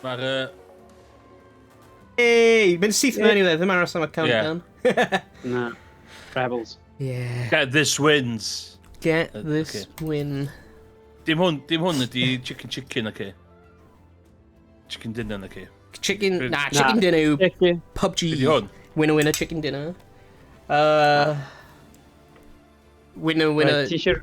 Mae'r... Hey, mynd syth mewn i dde, ddim aros am y countdown. Yeah. Na. Rebels. Yeah. Get this wins. Get this okay. win. Dim hwn, dim hwn ydi chicken chicken, okay. Chicken dinner, okay. Chicken, na, chicken na. Dinner yw PUBG. Ydy hwn? Winner, winner, chicken dinner. Winner, winner. Right, ti eisiau...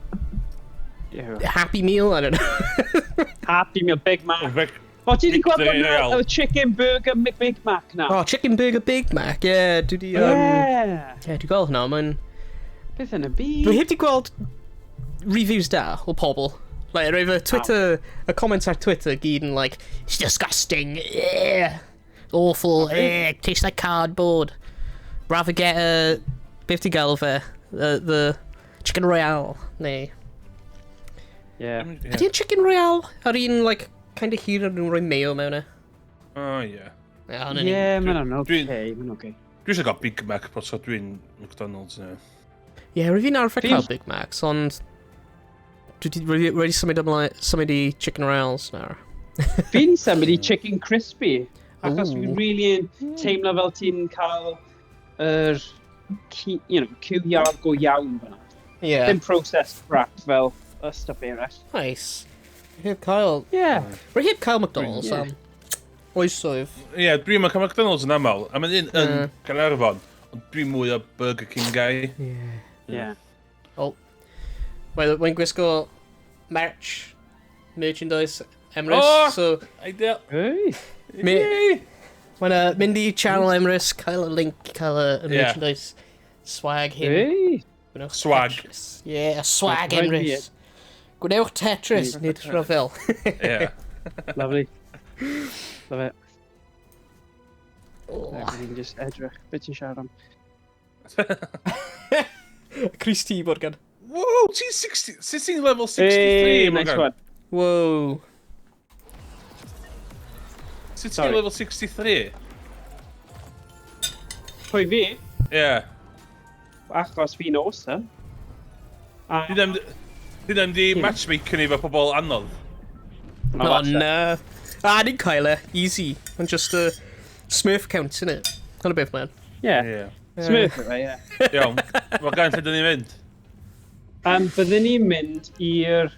Happy meal? I don't know. Happy meal, Big Mac. Vic... O, ti wedi gweld Victory bod Royale. na chicken burger Big Mac na? Oh, chicken burger Big Mac, yeah, dwi di... Yeah. Yeah, dwi gweld hwnna, mae'n... Beth yn y byd? Dwi heb di gweld reviews da o pobl. Like, roedd y Twitter, y comments ar Twitter gyd yn like, it's disgusting, yeah, awful, yeah, tastes like cardboard. Rather get a... Beth ti gael fe? The Chicken Royale, neu... Yeah. Ydy'r Chicken Royale ar un, like, kind of hir ar nhw'n rhoi mayo mewn e? Oh, yeah. Yeah, hwnna'n un. Yeah, mae'n anodd. Okay, mae'n okay. Dwi eisiau cael Big Mac, bod so dwi'n McDonald's. Yeah. Ie, rwyf fi'n arfer cael Big Macs, ond dwi wedi wedi, wedi symud ymlaen, symud i Chicken Royales nawr. Fi'n symud i Chicken Crispy. Achos Ooh. fi'n really yn teimlo fel ti'n cael yr, QR go iawn fyna. Yeah. Dim processed crap fel y stuff eraill. Nice. Rwy heb cael... Yeah. Rwy heb cael McDonald's Yeah. am oesoedd. Ie, yeah, dwi'n cael McDonald's yn aml. A mae'n un yn Ie. Gaernarfon, ond dwi'n mwy o Burger King guy. Yeah. Yeah. Oh. Mae'n mae gwisgo merch, merchandise, Emrys. Oh! So, Ideal. Hey. Mi- mae'n mynd i channel Emrys, cael y link, cael y Yeah. merchandise swag hyn. Hey. Gwnewch Swag. Tetris. Yeah, swag Right Emrys. here. Gwnewch Tetris, nid rhyfel. Ie. Lovely. Love it. Oh. Fi'n just edrych. Beth ti'n siarad am? Chris T, Morgan. Wow, ti'n 60... Sut ti'n level 63, Hey, nice Morgan? one. Whoa. Sut ti'n Sorry. level 63? Pwy fi? Ie. Yeah. Achos fi'n awesome. A... Dyn di matchmaking ni efo pobl anodd. O, Oh, falle. na. Ah, ni'n cael e. Easy. Mae'n just a Smurf count, isn't it? Dyna beth mae'n. Yeah. Ie. Smurf yw e, ie. Iawn. Morgan, lle dyn ni'n mynd? Byddwn ni'n mynd i'r...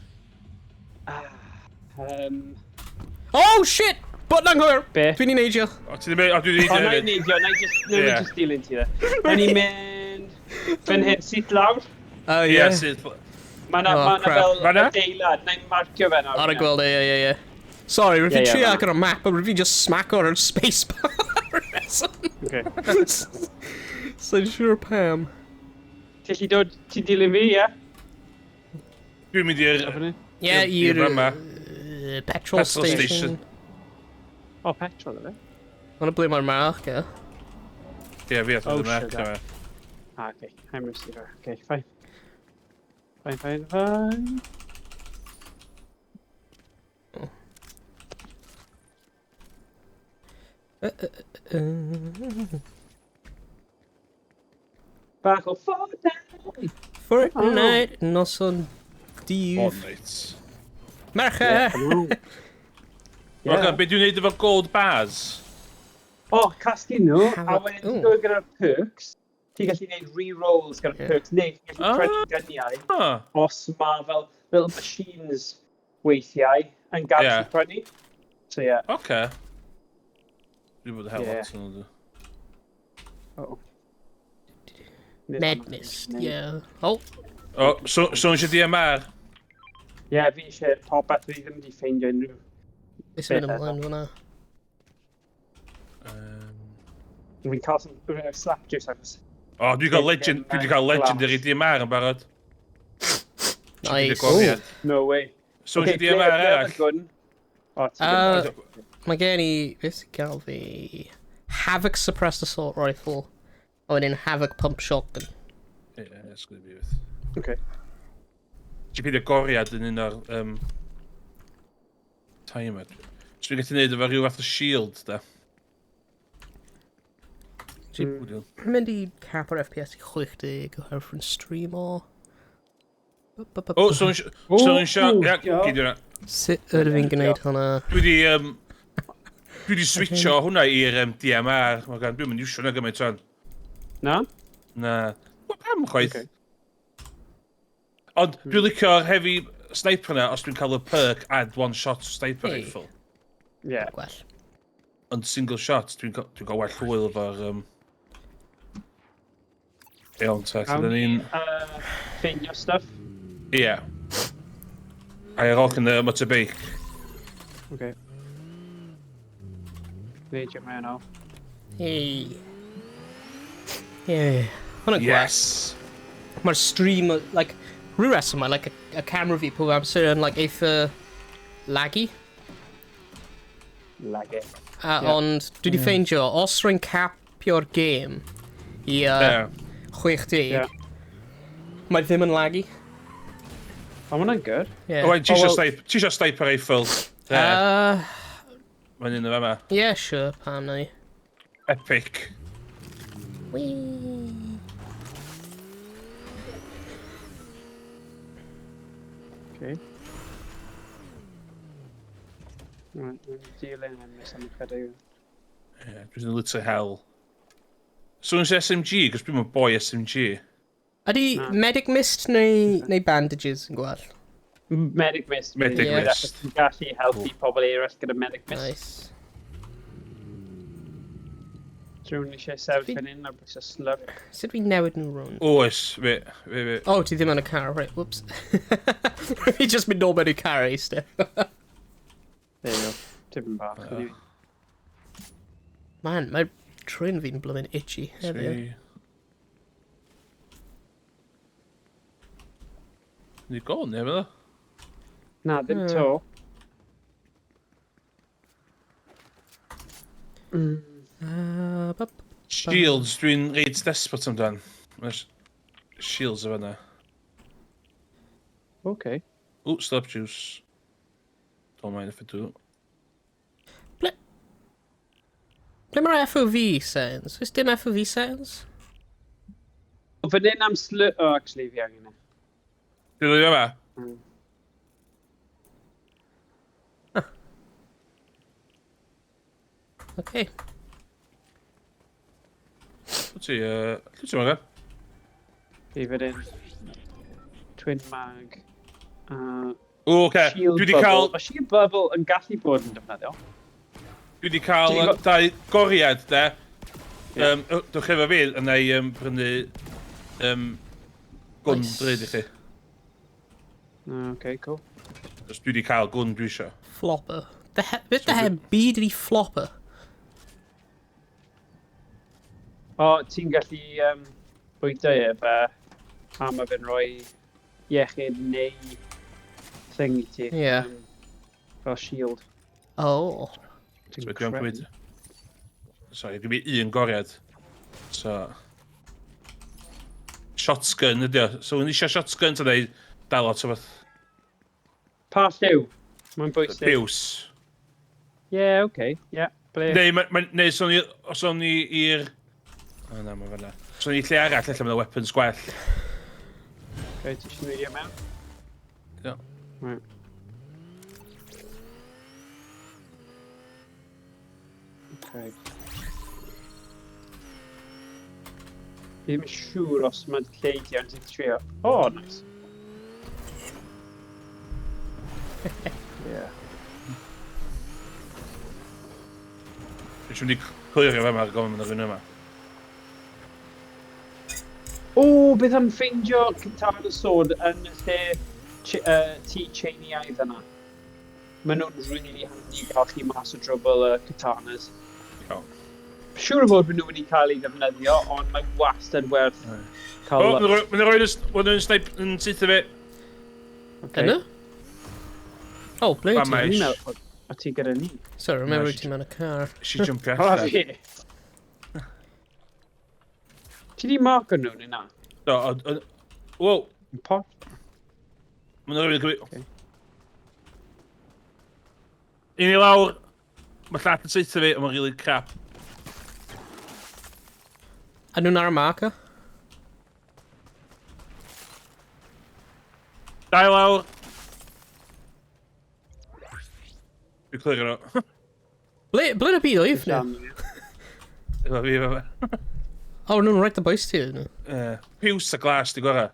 Oh, shit! Button anghywir! Be? Dwi'n ei neidio. O, ti ddim... O, dwi wedi O, na i hefyd. neidio, na i just, na i Ie. just dilyn ti dde. Na ni'n mynd fan hyn, syth lawr. Oh, Ie, yeah. sydd... Mae na, Oh, ma na crap. fel Fan'na? adeilad, na i'n marcio fe nawr. Ar y gweld e, ie, ie, ie. Sorry, rwyf Ie, fi'n ie, trio fan'na. agor y map, a rwyf fi'n just smack o'r space bar. Okay. Sa'n siŵr pam. Ti'n gallu dod, ti'n dilyn fi, ie? Dwi'n mynd i'r... Fyny? Ie, I'r i'r fama. petrol Petrol station. station. O, petrol, yfe? Hwna ble mae'r mark, e. Ie, fi at Oh, y mark sugar. yma. Ah, okay. I'm receiver. Okay, fine. Fine, fine, fine. Bach o Fortnite! Fortnite, noson dydd. Fortnite. Mercher! Morgan, be dwi'n neud efo gold bars? O, casglu nhw, a Hafod- wedyn ti'n Ooh. dod gyda'r perks, ti'n gallu gwneud re-rolls gyda'r perks, neu ti'n gallu prynu gyniau, Ah, os mae fel little machines weithiau yn gallu prynu. So yeah. oce. Dwi'n bod yn hel lot o'n nhw. Oh. Madness, yeah. Oh, O, so, so eisiau DMR? Ie, fi eisiau popeth, fi ddim wedi ffeindio unrhyw. beth sy'n mynd Beth ymlaen fyna? Fi'n cael some slap juice achos. O, dwi'n cael legend, dwi wedi cael legendary DMR yn barod. Nice. Goriad. No way. So Okay, eisiau DMR ble oedd y arall? gwn? O, ti'n Mae gen i, beth sy'n gael fi? Havoc Suppressed Assault Rifle. A wedyn Havoc Pump Shotgun. Ie, that's gonna be with. Okay. Ti'n peidio goriad yn un o'r timer. So dwi'n gallu neud efo rhyw fath o shield, da. Dwi'n mynd i cap ar FPS i 60 oherwydd yn streamo. O, so yn eisiau... Ie, gyd yna. Sut ydw fi'n gwneud hwnna? Dwi wedi... Dwi wedi switcho hwnna i'r DMR. Mae gan, dwi'n mynd iwsio hwnna gymaint o'n. Na? Na. Wel, pam chwaith? Ocê. Ond dwi'n licio'r heavy sniper na os dwi'n cael y perk add one shot sniper Hey. rifle. Yeah. Gwell. Ond single shot, dwi'n dwi cael well hwyl efo'r... Iawn, ta, lle da ni'n... Ffeindio stuff. Ie. I rock in the motorbike. Okay. Neidio mewn o. Hey. Yeah. Hwnna'n gwell. Yes! Mae'r stream, like, rhyw reswm mae, like, y camera fi pob amser yn, like, eitha laggy. Lag it. A, Ie. Ond dwi wedi ffeindio, os rwy'n capio'r game i 60, Ie. mae ddim yn laggy. O, ma' hwnna'n good. Yeah. Owain, ti Oh, isio well- sniper, ti isio sniper rifle? There, mae'n un o fama. Yeah, sure, pam na i. Epic. Whee. Okay. Right, dwi'n dilyn yn mis am ychydig. Yeah, dwi'n literally hell. So yn SMG, cos dwi'n boi SMG. Ydy Na. medic mist neu bandages yn gwell? Medic mist. Medic please. mist. Achos ti'n gallu helpu pobl eraill gyda medic mist. Nice. Rhywun eisiau sefyll fan hyn ar bwys y slug. Sut fi'n newid nhw rownd? Oes, fi. Oh, ti ddim yn y car, right, whoops. Fi just mynd nôl mewn i'r car eistedd. There you go. Tipyn bach. Anyway. Man, mae trwyn fi'n blymyn itchy heddiw. Tri. Ni gone, ie, fydda? Na, ddim to. Shields, dwi'n reit desperate amdan. Mae'r shields o fanna. Okay. Ooh, stop juice. Don't mind if I do. Ble mae'r FOV settings? Oes dim FOV settings? O, fan hyn am slug... Oh, actually, fi angen e. Dwi'n dod i yma? Okay. Wyt ti, lle ti yma, Fi fan hyn. Twin mag. O, oce. Shield Dwi wedi bubble. cael, Mae shield bubble yn gallu bod yn defnyddiol. Dwi wedi cael Ti'n dau goriad, de. Ie. Dwch efo fi, yna i prynu gwn Nice. drud i chi. Okay, cool. Os dwi wedi cael gwn dwi isio. Flopper. The he beth the he byd ydi flopper? O, ti'n gallu bwyta e fe, a mae fe'n rhoi iechyd neu thing i ti. Ie. Fel shield. Oh. Ti'n So, dwi'n credu. cymryd... Sorry, dwi'n fi un goriad. So... Shotgun ydi o. So, yn eisiau shotgun, ta dweud, dal lot o beth. Pa lliw? Mae'n bwysig. Piws. Yeah, okay. Yeah, ble? Neu, neu, so ni, os o'n ni i'r... O, na, mae fan'na. So ni lle arall, lle mae'n weapons gwell. Okay, ti eisiau neidio mewn? Ie. Right. Okay. Fi ddim yn siŵr os mae lle i ti ond ti'n trio. Oh, nice. Yeah. Dwi'n siŵr wedi clirio fe yma ar gofyn mynd ar yma. O, beth am ffeindio katana sword yn y lle tŷ Chinaidd yna? Maen nhw'n really handy i gael chi mas o drwbl y katanas. Iawn. Siŵr o fod maen nhw wedi cael ei ddefnyddio, ond mae wastad werth cael. O, maen nhw'n rhoi yn snipe yn syth i fi. Okay. Yna? Oh, ble wyt Fama. ti? Dwi'n meddwl o ti gyda ni. Sorry, remember Na, wyt ti mewn y car. Si jumpio O, allan. fi. Ti di marco nhw neu na? Do, wow, Pot? maen nhw'n rhoi Ocê. Un i lawr. Mae llall yn syth i fi, ond mae'n really crap. A nhw'n ar y marker? Dau lawr. Dwi'n clirio nhw. Ble, ble yn y byd oedd nhw? Efo fi, efo fi. O, nhw'n right the boys ti nhw. Ie. Piws a glas di gorau.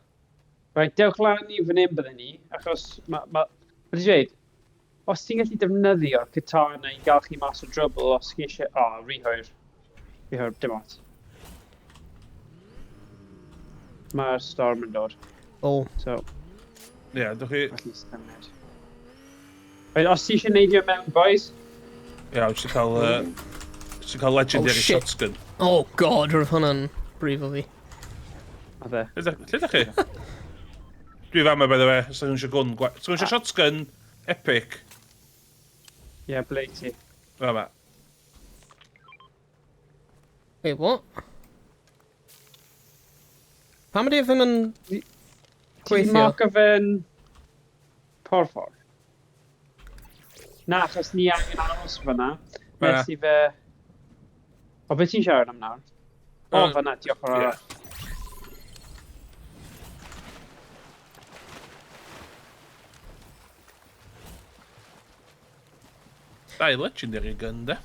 Right, dewch lan i fan hyn bydden ni, achos mae... Ma, ma ti'n dweud, os ti'n gallu defnyddio'r katana i gael chi mas o drwbl, os chi eisiau... O, oh, rhy hwyr. Rhy hwyr, dim ots. Mae'r storm yn dod. O. So... Ie, yeah, dwch chi... At least symud. Right, os ti eisiau neidio mewn, boys? Ie, yeah, eisiau cael... Eisiau cael legendary oh, shotgun. Oh god, roedd hwnna'n brifo fi. A fe. Lle ydych chi? Dwi fama, by the way. Os ydych eisiau gun... Os ydych eisiau shotgun epic. Ie, yeah, ble ti? Fama. Wait, what? Pam ydy e ddim yn gweithio? Ti'n marco fe'n porffor? Na, achos ni angen aros fyna. Nes i fe... O, beth ti'n siarad am nawr? O, fyna, diolch o'r arall. Dau legendary gun, de.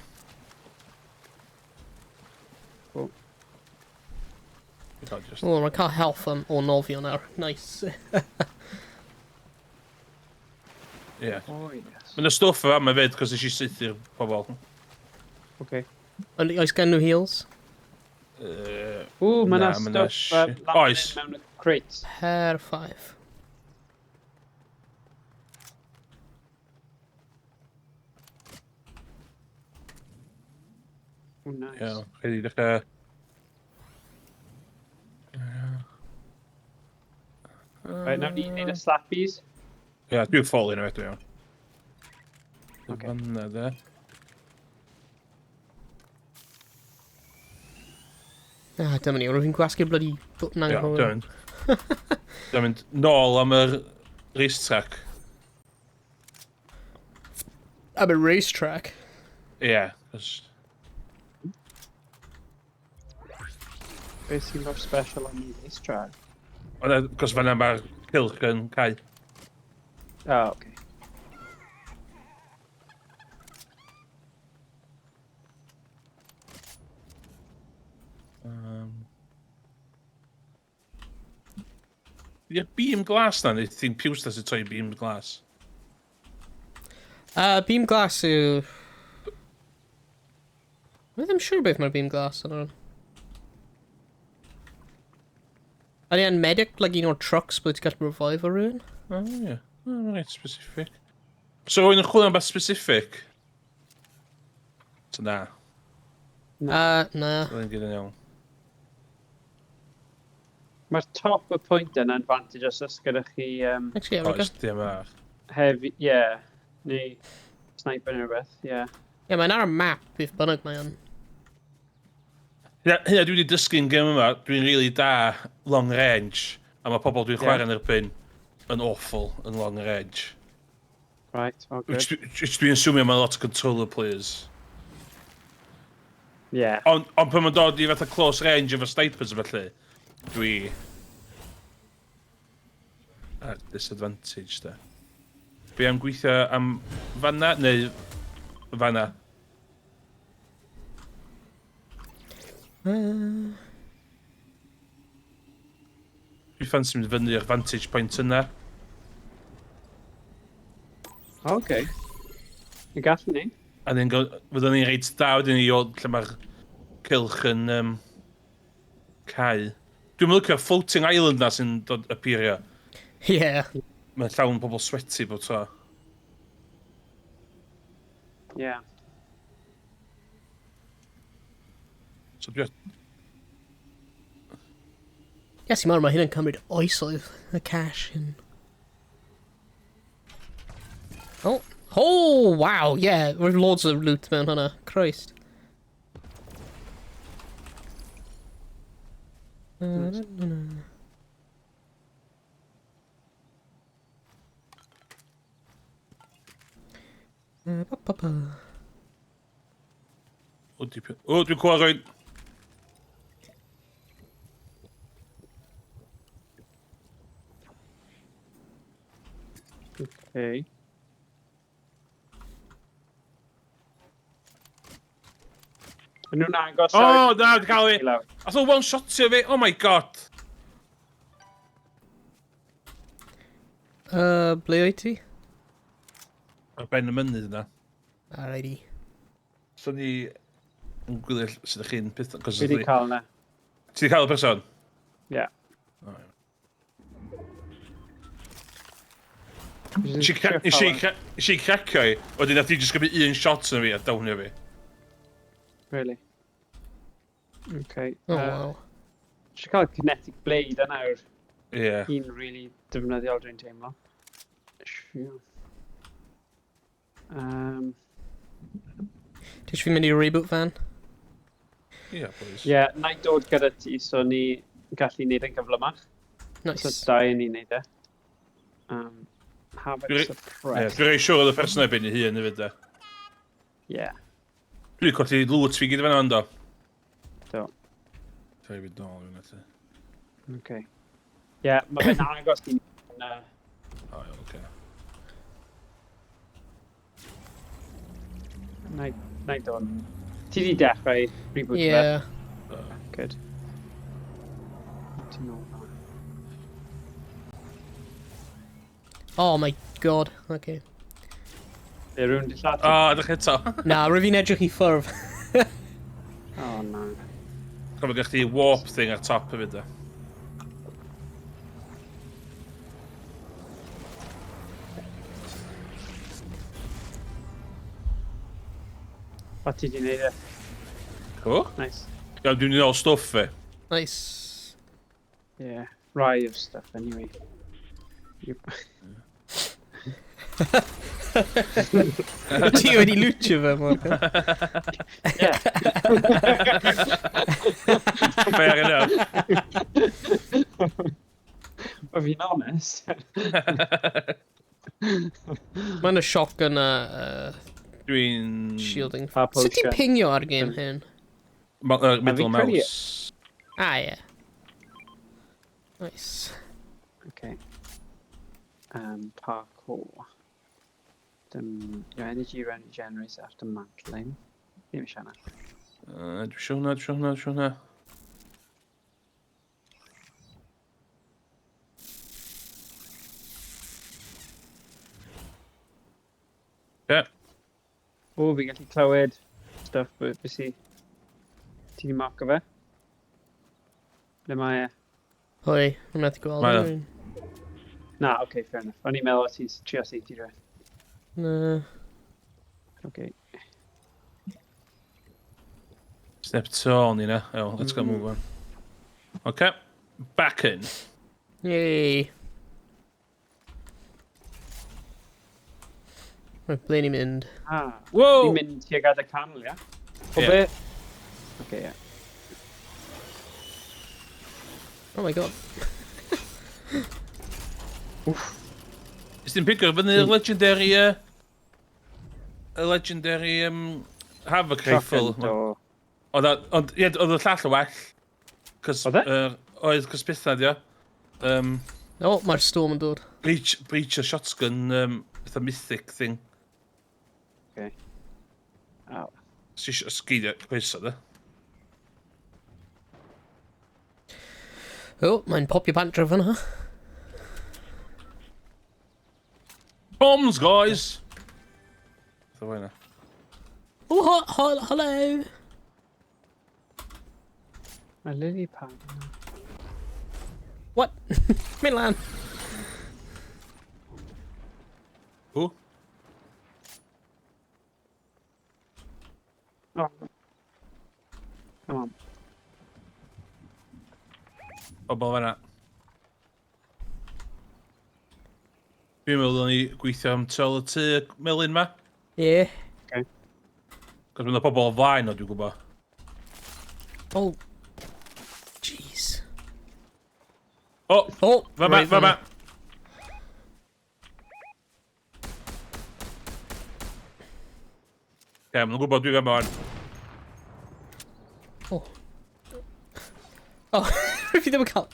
Cool. Just... O, mae'n cael health am o nofio nawr. Nice. Yeah. Oh, yes. Mae'n y stwff yma yma fyd, cos nes i saethu'r pobol. Okay. Ond oes gen nhw heals? Ww, mae yna Na, ma' 'na stwff shit. lan Oes. mewn y crates. Perffaith. Oh, nice. Ie, rhaid i ddechrau... Right, nawr ni wneud y slappies. Ie, dwi'n falling o eto iawn. Ocê. Fanna, de. Ah, dyma ni, rwy'n fi'n gwasgu'r bloody button Ie, anghywir. dwi'n mynd. Dwi'n mynd nôl am yr racetrack. Am y racetrack. Ie, yeah, cos... Beth sy'n mor special am y racetrack? Ond, cos fanna mae'r cylch yn cau. Oh, okay. Ydy'r beam glas na, neu ti'n piws na sy'n troi beam glas? Beam glass yw... Dwi ddim siŵr beth mae'r beam glass yn hwn. Ydy e'n medic, like un o'r trucks bod ti'n gallu revive o rhywun? O, ie. Oh, reit, specific. So rwy'n yn chwilio am beth specific? So na, Na. dwi'n gyda'n iawn. Mae'r top y pwynt yna advantage os oes gyda chi Actually, yeah, Oes, we go. dim bach. heavy, yeah, neu sniper neu rhywbeth, yeah. Yeah, mae'n ar y map, beth bynnag mae o'n. Hynna, hynna dwi wedi dysgu'n gym yma, dwi'n really da long range, a mae pobl dwi'n Ie. chwarae yn erbyn yn awful yn long range. Right, oh good. Which dwi'n assume mae lot o controller players. Yeah. Ond on pan mae'n dod i fatha close range efo snipers a felly, dwi ar disadvantage da. Be am gweithio am fanna neu fanna? Dwi ffansi mynd fyny i'r vantage point yna. Okay. Y gallwn ni. A ni'n fyddwn ni'n reit da wedyn i o lle mae'r cylch yn cau. Dwi'n licio'r floating island na sy'n dod appeario. Yeah. Mae'n llawn pobl sweaty bod tro. Yeah. So dwi... Yes, i mae hyn yn cymryd oesoedd y cash hyn. Oh. Oh, wow, yeah. Roedd loads o loot mewn hwnna. Christ. Na, na, na, na. Pa, pa, pa. O, o, dwi'n clywed rwy'n... Okay. Maen nhw'n agos. Oh, na, wedi cael I fi. lawr. Ath o one-shotio fi. Oh my God. Ble wyt ti? Ar ben y mynydd yna. Alrighty. So ni yn gwylio sut ydych chi'n peth... Fi wedi cael yna. Ti wedi cael y person? Ie. O, iawn. Nes i cracio i, wedyn nath i jyst gymryd un shot yn fi a downio fi. Really? Okay. Oh, wow. Eisiau cael kinetic blade yna yw'r Ie. un really defnyddiol dwi'n teimlo. Sure. Ti eisiau fi mynd i reboot fan? Ie, please. Ie, yeah, na i dod gyda ti, so ni gallu neud yn gyflymach. Nice. So da i ni neud e. Havoc suppressed. Dwi'n rhaid siŵr oedd y person erbyn ei hun hefyd, de. Ie. Dwi'n colli loot fi gyd fan yno. Do. Rhaid fi nôl i hwnna, Okay. Ie, yeah, mae fe'n agos i ni. O, iawn, oce. Na i dod. Ti di dechrau reboot fe? Yeah. Good. Ti'n nôl na. Oh my God. Okay. Be, rhywun di lladd ti? O, edrych eto. Na, rwy fi'n edrych i ffwrdd. Oh na. Cofio gyda chdi warp thing ar top hefyd, de. O, ti di neud e. Cool. Nice. Iawn, dwi'n mynd i nôl stwff fi. Nice. Yeah. Rai of stuff anyway. Yep. Ti wedi lootio fe, Morgan. Yeah. Fair enough. Wel, fi'n honest. Mae'n y shotgun a Dwi'n... shielding. Pa Sut ti'n potion? pingio ar game hyn? Middle fi'n credu- mouse. Ah, ie. Nice. Okay. Parkour. Dim, your energy regenerates after mantling. Ddim eisiau hwnna. Dwi eisiau hwnna, dwi eisiau hwnna, dwi eisiau hwnna. Ie. O, fi'n gallu clywed stuff, but bys i... Ti di marco fe? Ble mae e? Hoi, rwy'n methu gweld. Mae o. rywun. Na, okay, fair enough. O'n i'n meddwl o ti'n trio safety rhywbeth. Na. Okay. Step 2 on ni na. Oh, let's go move on. Okay. Back in. Yay. Right, ble ni'n mynd? Ah. Whoa! Ni'n mynd tuag at y canol, ia? O Ie. be? Okay, ie. Oh my God. Wff. Ys ti'n pigo fyny'r legendary... Y legendary Havoc rifle. Shotgun, do. Oedd, ond, ie, oedd y llall yn well. Cos, Oedd e? Oedd, cos pethau, dio. Oh, mae'r storm yn dod. Breach a shotgun, fatha mythic thing. Okay. Oh. Sgeidio croeso, de. Oh, mae'n popio pant draw fyna. Bombs, guys! Fatha fo yna. Oh, hello! Mae lily pad yna. What? Mynd lan. Who? Oh. Come on. Bobl fan'na. Dwi'n meddwl ddylen ni gweithio am tu ôl y tŷ melyn ma. Ie. Yeah. Okay. Cos mae 'na pobl o flaen o, dwi'n gwybod. Oh. Jeez. O! Oh, Fama, right fama! fyna. Ie, maen nhw'n gwybod dwi fama wan. Oh. Oh, fi ddim yn cael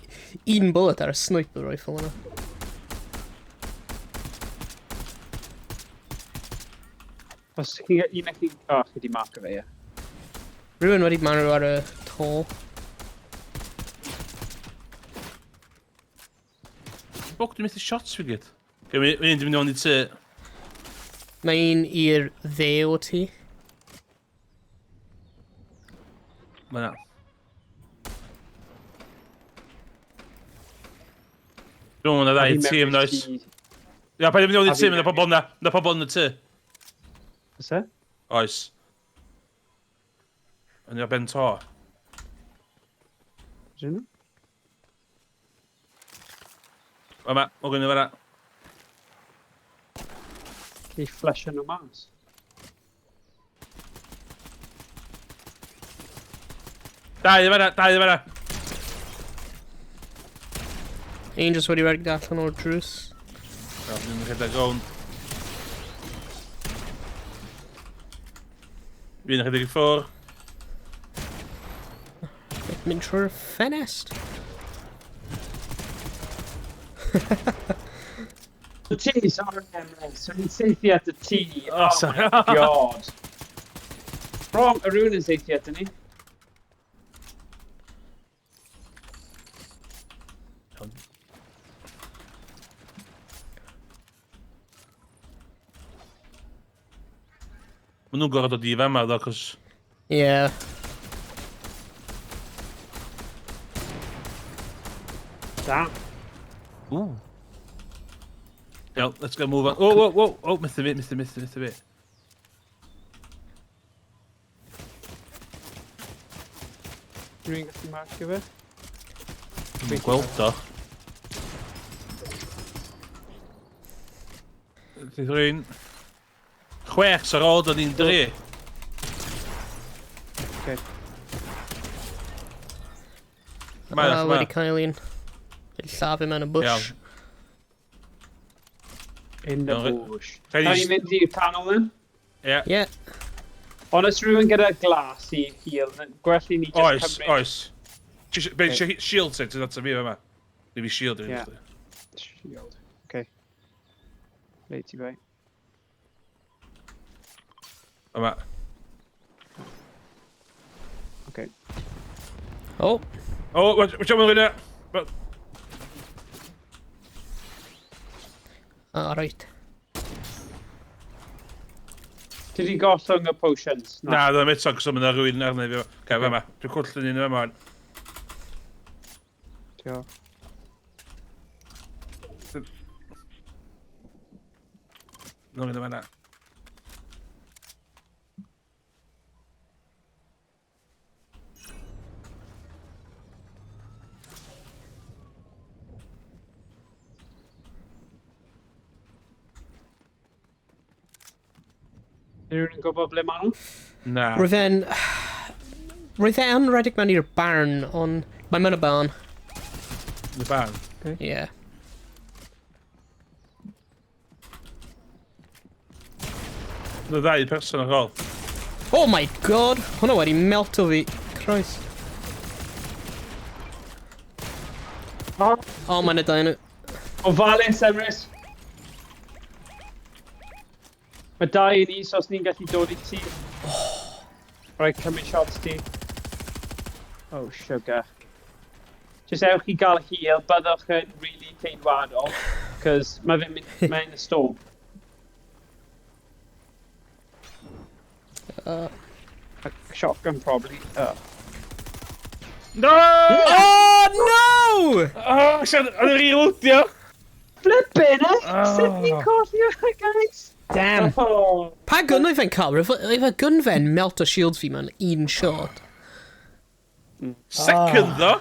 un bullet ar y sniper rifle yna. Os chi'n un chi... O, chi di marco fe, ie. Rhywun wedi marw ar y to. Bog, dwi'n methu shots fi gyd. Okay, mae'n mynd i mynd i tŷ. Mae un i'r dde o ti. Mae na. Dwi'n meddwl na ddau tîm, does? Ia, paid mynd i tŷ, mae pobl na. Mae pobl yn y tŷ. Oes e? Oes. Yn i'r ben to. Ydyn nhw? Yma, o gynnu fan'na. Cei flush nhw mas. Dau fan'na, dau fan'na. Un jyst wedi redeg allan o'r drws. Iawn, dwi'n rhedeg rownd. Fi'n rhedeg i ffwr. Mynd trwy'r ffenest. Y tŷ, sorry Emrys, so ni'n seithi at y tŷ. Oh, sorry. my god. Wrong, y rhywun yn seithi at ni. Maen nhw'n gorfod dod i fama, ddo, cos... Yeah. Da. Ooh. Iawn, let's go move on. Oh, whoa, whoa, oh, methu fi, methu, methu, methu fi. Rhywun gallu marcio fe? Dwi'n gweld o. Dwi'n rhywun... 6 ar ôl, da ni'n 3. Okay. Mae Ah, o, wedi mae. cael un. Wedi llafu mewn y bush. Iawn. In the Iawn, bush. rhaid i Da s- ni'n mynd i'r canol then? Ie. Yeah. Ond os rhywun gyda glas i heal, then gwell i ni just Oes, cymryd... oes. Ti isio- Be, isio shield set, ti'n ato fi yma? Ni fi shield i'n Ie. chdi. Shield. Okay. Reit ti bai. Yma. Okay. Oh, O, watch out, mae'n rhywun. ah, right. Ti di gollwng y potions? Na, ddim eto, cos mae'n rhywun arna i fi. Ca, fama. Dwi'n cwllyn un yma. Diolch. Nôl un yma. Unrhyw un yn gwybod ble maen nhw? Na. Roedd e'n... Roedd e yn rhedeg mewn i'r barn, ond... Mae mewn y barn. Y barn. Ie. Yeah. Y ddau person ar ôl. Oh my god! Hwna wedi melto fi. Christ. Oh, Oh, mae'n y dau nhw. Ofalus, Emrys! Mae dau i ni, so os ni'n gallu dod i ti. Right, cymryd shots ti. Oh, sugar. Just ewch i gael heal, byddwch yn really ceidwadol, cos mae fe'n mynd, mae'n y storm. A shotgun, probably. No! Oh, no! Oh, siarad, oedd yn reloadio! Flippin' eh? Oh. Sut ni'n colli o, guys? Damn. Oh. Pa gun oedd fe'n cael? Roedd y gun fe'n melt o shields fi mewn un shot. Second, ddo!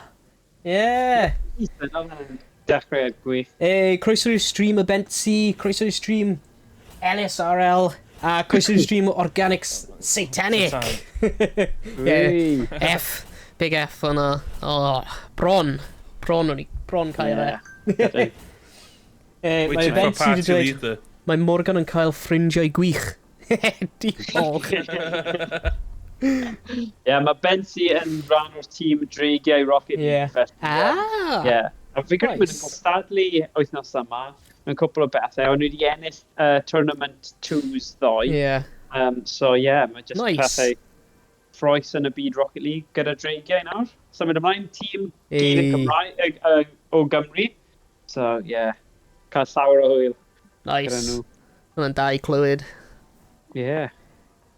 Yeah. Ethan, oedd e'n dechreuad gwych. Hey, croeso i'r stream y Bentsi, croeso i'r stream LSRL, a croeso i'r stream Organics Satanic. Yeah. F, big F yna. Oh, bron. Bron o'n i, bron cael e. Yeah. Eh, Mae Waiting for Bentsi wedi party dweud, leader. mae Morgan yn cael ffrindiau gwych. Diolch. Yeah, mae Bentsi yn rhan o'r tîm Dreigiau Rocket League. Yeah. felly, Ah! Yeah. A fi credu bod yn Nice. cystadlu wythnos yma mewn cwpl o bethau, ond wedi ennill Tournament 2s ddoe. Yeah. So yeah, mae just Nice. pethau. cyffroes yn y byd Rocket League gyda Dreigiau nawr. Symud ymlaen, tîm gyd yn Cymraeg, o Gymru. So, yeah, cael llawer o hwyl. Nice. Gyda nhw. Mae'n da i clywed. Yeah.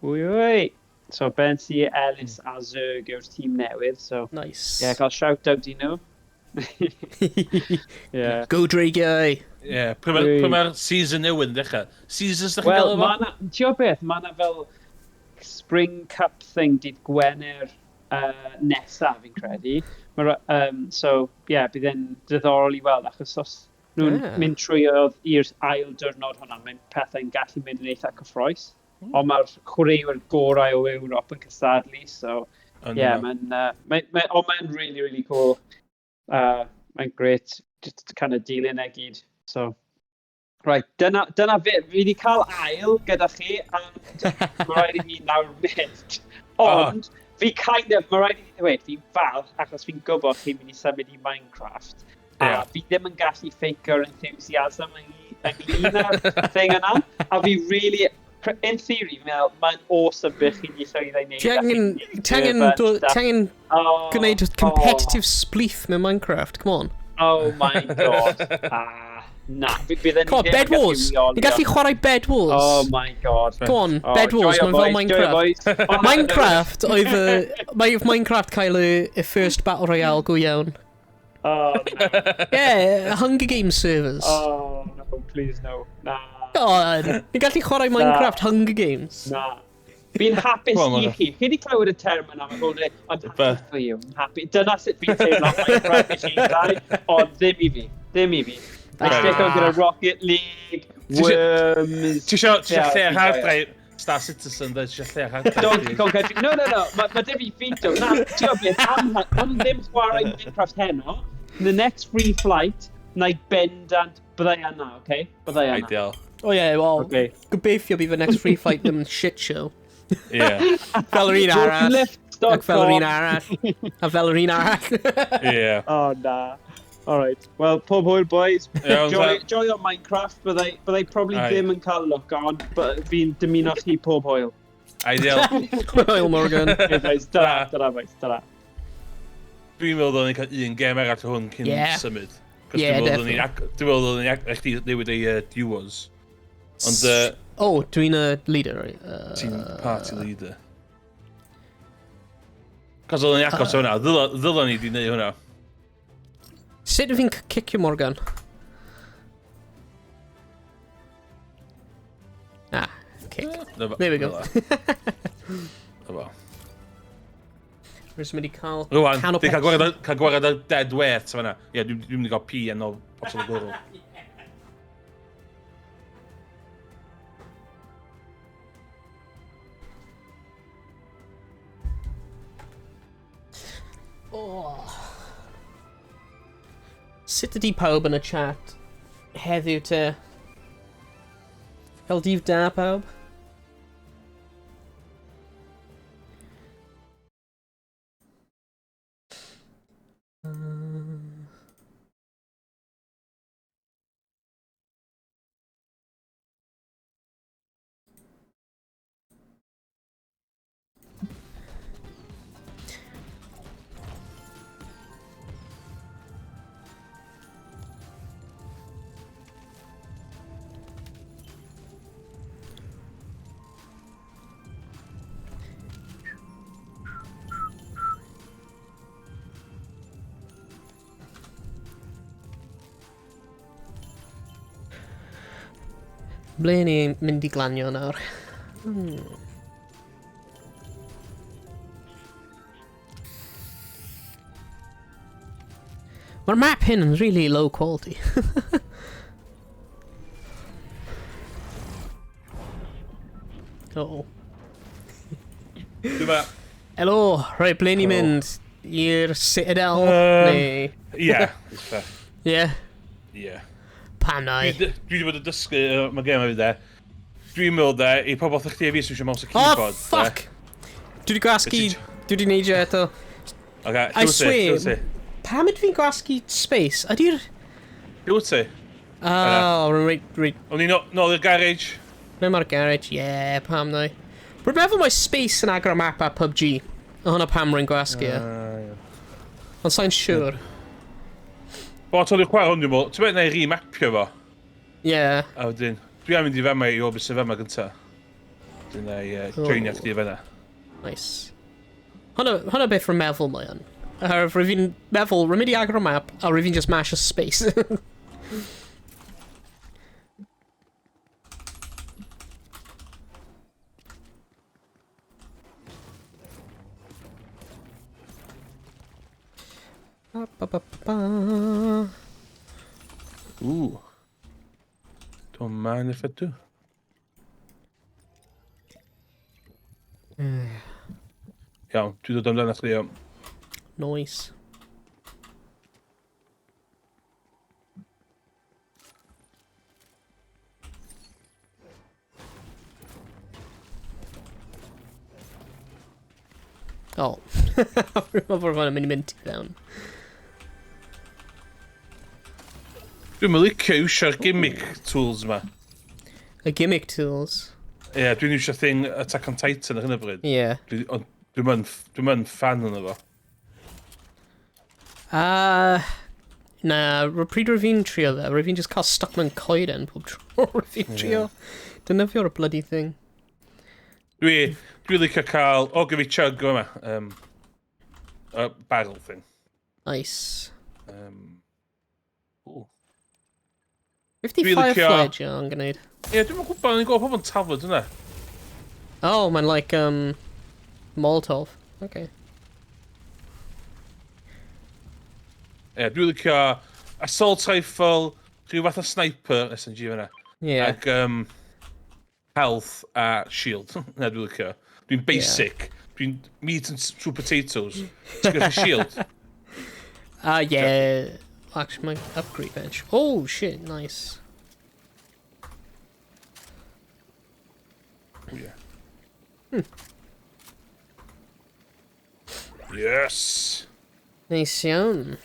Wy, wy. So, Ben C, Ellis a Zerg yw'r tîm newydd. So, nice. Yeah, cael shout-out i nhw. Yeah. Go Dreigiau! Yeah, pryd mae'r season newydd yn dechrau? Seasons ydych chi'n gael efo? Ti'n gwybod beth, mae yna fel Spring Cup thing dydd Gwener nesaf fi'n credu. So, yeah, bydd e'n diddorol i weld, achos os nhw'n mynd trwy i'r ail diwrnod hwnna, mae'n pethau'n gallu mynd yn eitha cyffroes. Ond mae'r chwaraewyr gorau o Ewrop yn cystadlu, so yeah, mae'n mae'n really, really cool. Mae'n great, just kind of dilyn e gyd. So, right, dyna fe, fi wedi cael ail gyda chi, and mae rhaid i fi nawr mynd. Ond, fi kind of, mae rhaid i fi ddweud, fi'n falch, achos fi'n gwybod chi'n mynd i symud i Minecraft. A fi ddim yn gallu ffakeo'r enthusiasm ynglyn â'r thing yna. A fi really, in theory, fi'n meddwl, mae'n awesome beth chi wedi llwyddo i wneud. Ti angen gwneud competitive spleef mewn Minecraft, come on. Oh my god. Na, bydd Come on, Bed Wars! Ni'n gallu chwarae Bed Wars! Oh my god. Go on, Bed Wars, mae'n fel Minecraft. Minecraft oedd y... Mae Minecraft cael y first Battle Royale go iawn. Oh, no. Yeah, Hunger Games servers. Oh, no, please no. Na. Go on, ni'n gallu chwarae Minecraft Hunger Games. Na. Fi'n hapus i chi. Chi wedi clywed y term yna, mae'n bod yn I'm happy for you. I'm happy. Dyna sut fi'n teimlo Minecraft i chi ddau, ond ddim i fi. Ddim i fi. I stick on gyda Rocket League, Worms... Ti isio lle hard drive Star Citizen, dweud, ti isio lle hard drive? Donkey Kong Country. No, no, no. Mae dim i fi, Na, ti'n gwybod beth, am ddim chwarae Minecraft heno, the next free flight, na i bendant, byddai yna, okay? Byddai yna. Ideal. Oh yeah, well, okay. Gobeithio bydd the next free flight ddim shit show. Yeah. Fel yr un arall. Ac fel yr un arall. A fel yr un arall. Yeah. Oh, na. Alright. Well, pob hwyl, boys. Joy on Minecraft. Byddai probably ddim yn cael look on, but fi'n dymuno chi pob hwyl. Ideal. Hwyl, Morgan. Hey, guys. Ta-ra, ta-ra, boys. Ta-ra. Dwi'n meddwl ddylen ni cael un gêm arall o hwn cyn symud. Yeah, definitely. Dwi'n meddwl ddylen ni chdi newid ei duos. Ond... Oh, dwi'n y leader, right? Ti'n party leader. Cos oedden ni agos o hwnna. Ddylen ni di wneud hwnna. Sut fi'n cicio Morgan? Ah, kick. There we go. Efo. Rwy'n mynd i cael Rwan, dwi'n cael gwared o dead weight fan'na. Ie, dwi'n mynd i gael pee yn ôl potel o gwrw. Oh. Sut ydi pawb yn y chat heddiw te? Cael dydd da pawb? Ble ni'n mynd i glanio nawr? Mae'r map hyn yn really low quality. Oh. Dwi'n Helo, rhaid ble ni'n mynd? I'r Citadel? Neu... Ie. Ie? Ie. Pam nai? Dwi wedi bod yn dysgu, mae gêm hefyd de. Dwi'n meddwl de, i pobl chdi a fi sy'n eisiau mouse a keyboard. Oh, fuck! Dwi wedi gwasgu... Dwi wedi neidio eto. Okay, I swear, pam ydw fi'n gwasgu space? Ydy'r... Dwi ti? Oh, right, right. O'n i nôl i'r garage. Ble mae'r garage, yeah, pam nai. Rwy'n meddwl mae Space yn agor map ar PUBG. A hwnna pam rwy'n gwasgu e. Ond sa'n siŵr. Bo, ti'n chwarae hwn, dwi'n meddwl. Ti'n meddwl na i remapio fo? Ie. Yeah. A wedyn, dwi am mynd i fama i weld beth sy'n fama gynta. Dwi'n na i joinio chdi fanna. Nice. Hwna, hwna beth rwy'n meddwl mae yn. Oherwydd rwy'n fi'n meddwl, rwy'n mynd i agor y map, a rwy'n fi'n just mash y space. Ba, ba, ba, ba. Ooh. Don't mind if I do. Iawn, dwi'n dod amdano chdi, iawn. Nice. Oh. Rwy'n meddwl bod hwnna'n mynd i mynd ti fewn. Dwi'n mynd licio iwsio'r gimmick tools yma. Y gimmick tools. Ie, yeah, dwi'n iwsio thing Attack on Titan ar hyn o bryd. Ie. Yeah. Dwi'n dwi dwi yn fan yna fo. Na, pryd rwyf fi'n trio fe, rwyf fi'n just cael stuck mewn coeden pob tro rwyf fi'n trio. Defnyddio'r bloody thing. Dwi, dwi licio cael... O, gyda fi chug yma. Barrel thing. Nice. Ooh. 50 Dwi licio- Firefly yn gwneud. Ie, dwi'n gwybod, o'n i'n gweld pobl yn tafod yna. Oh, mae'n like, Molotov. Okay. Ie, dwi'n licio assault rifle, rhyw fath o sniper, SMG fyna. Yeah. Ac health a shield. Na, dwi'n licio. Dwi'n basic. Yeah. Dwi'n meat and two potatoes. Ti'n gallu shield? Yeah. Actually, my upgrade bench. Oh, shit, nice. Oh, yeah. Yes! Nice iawn.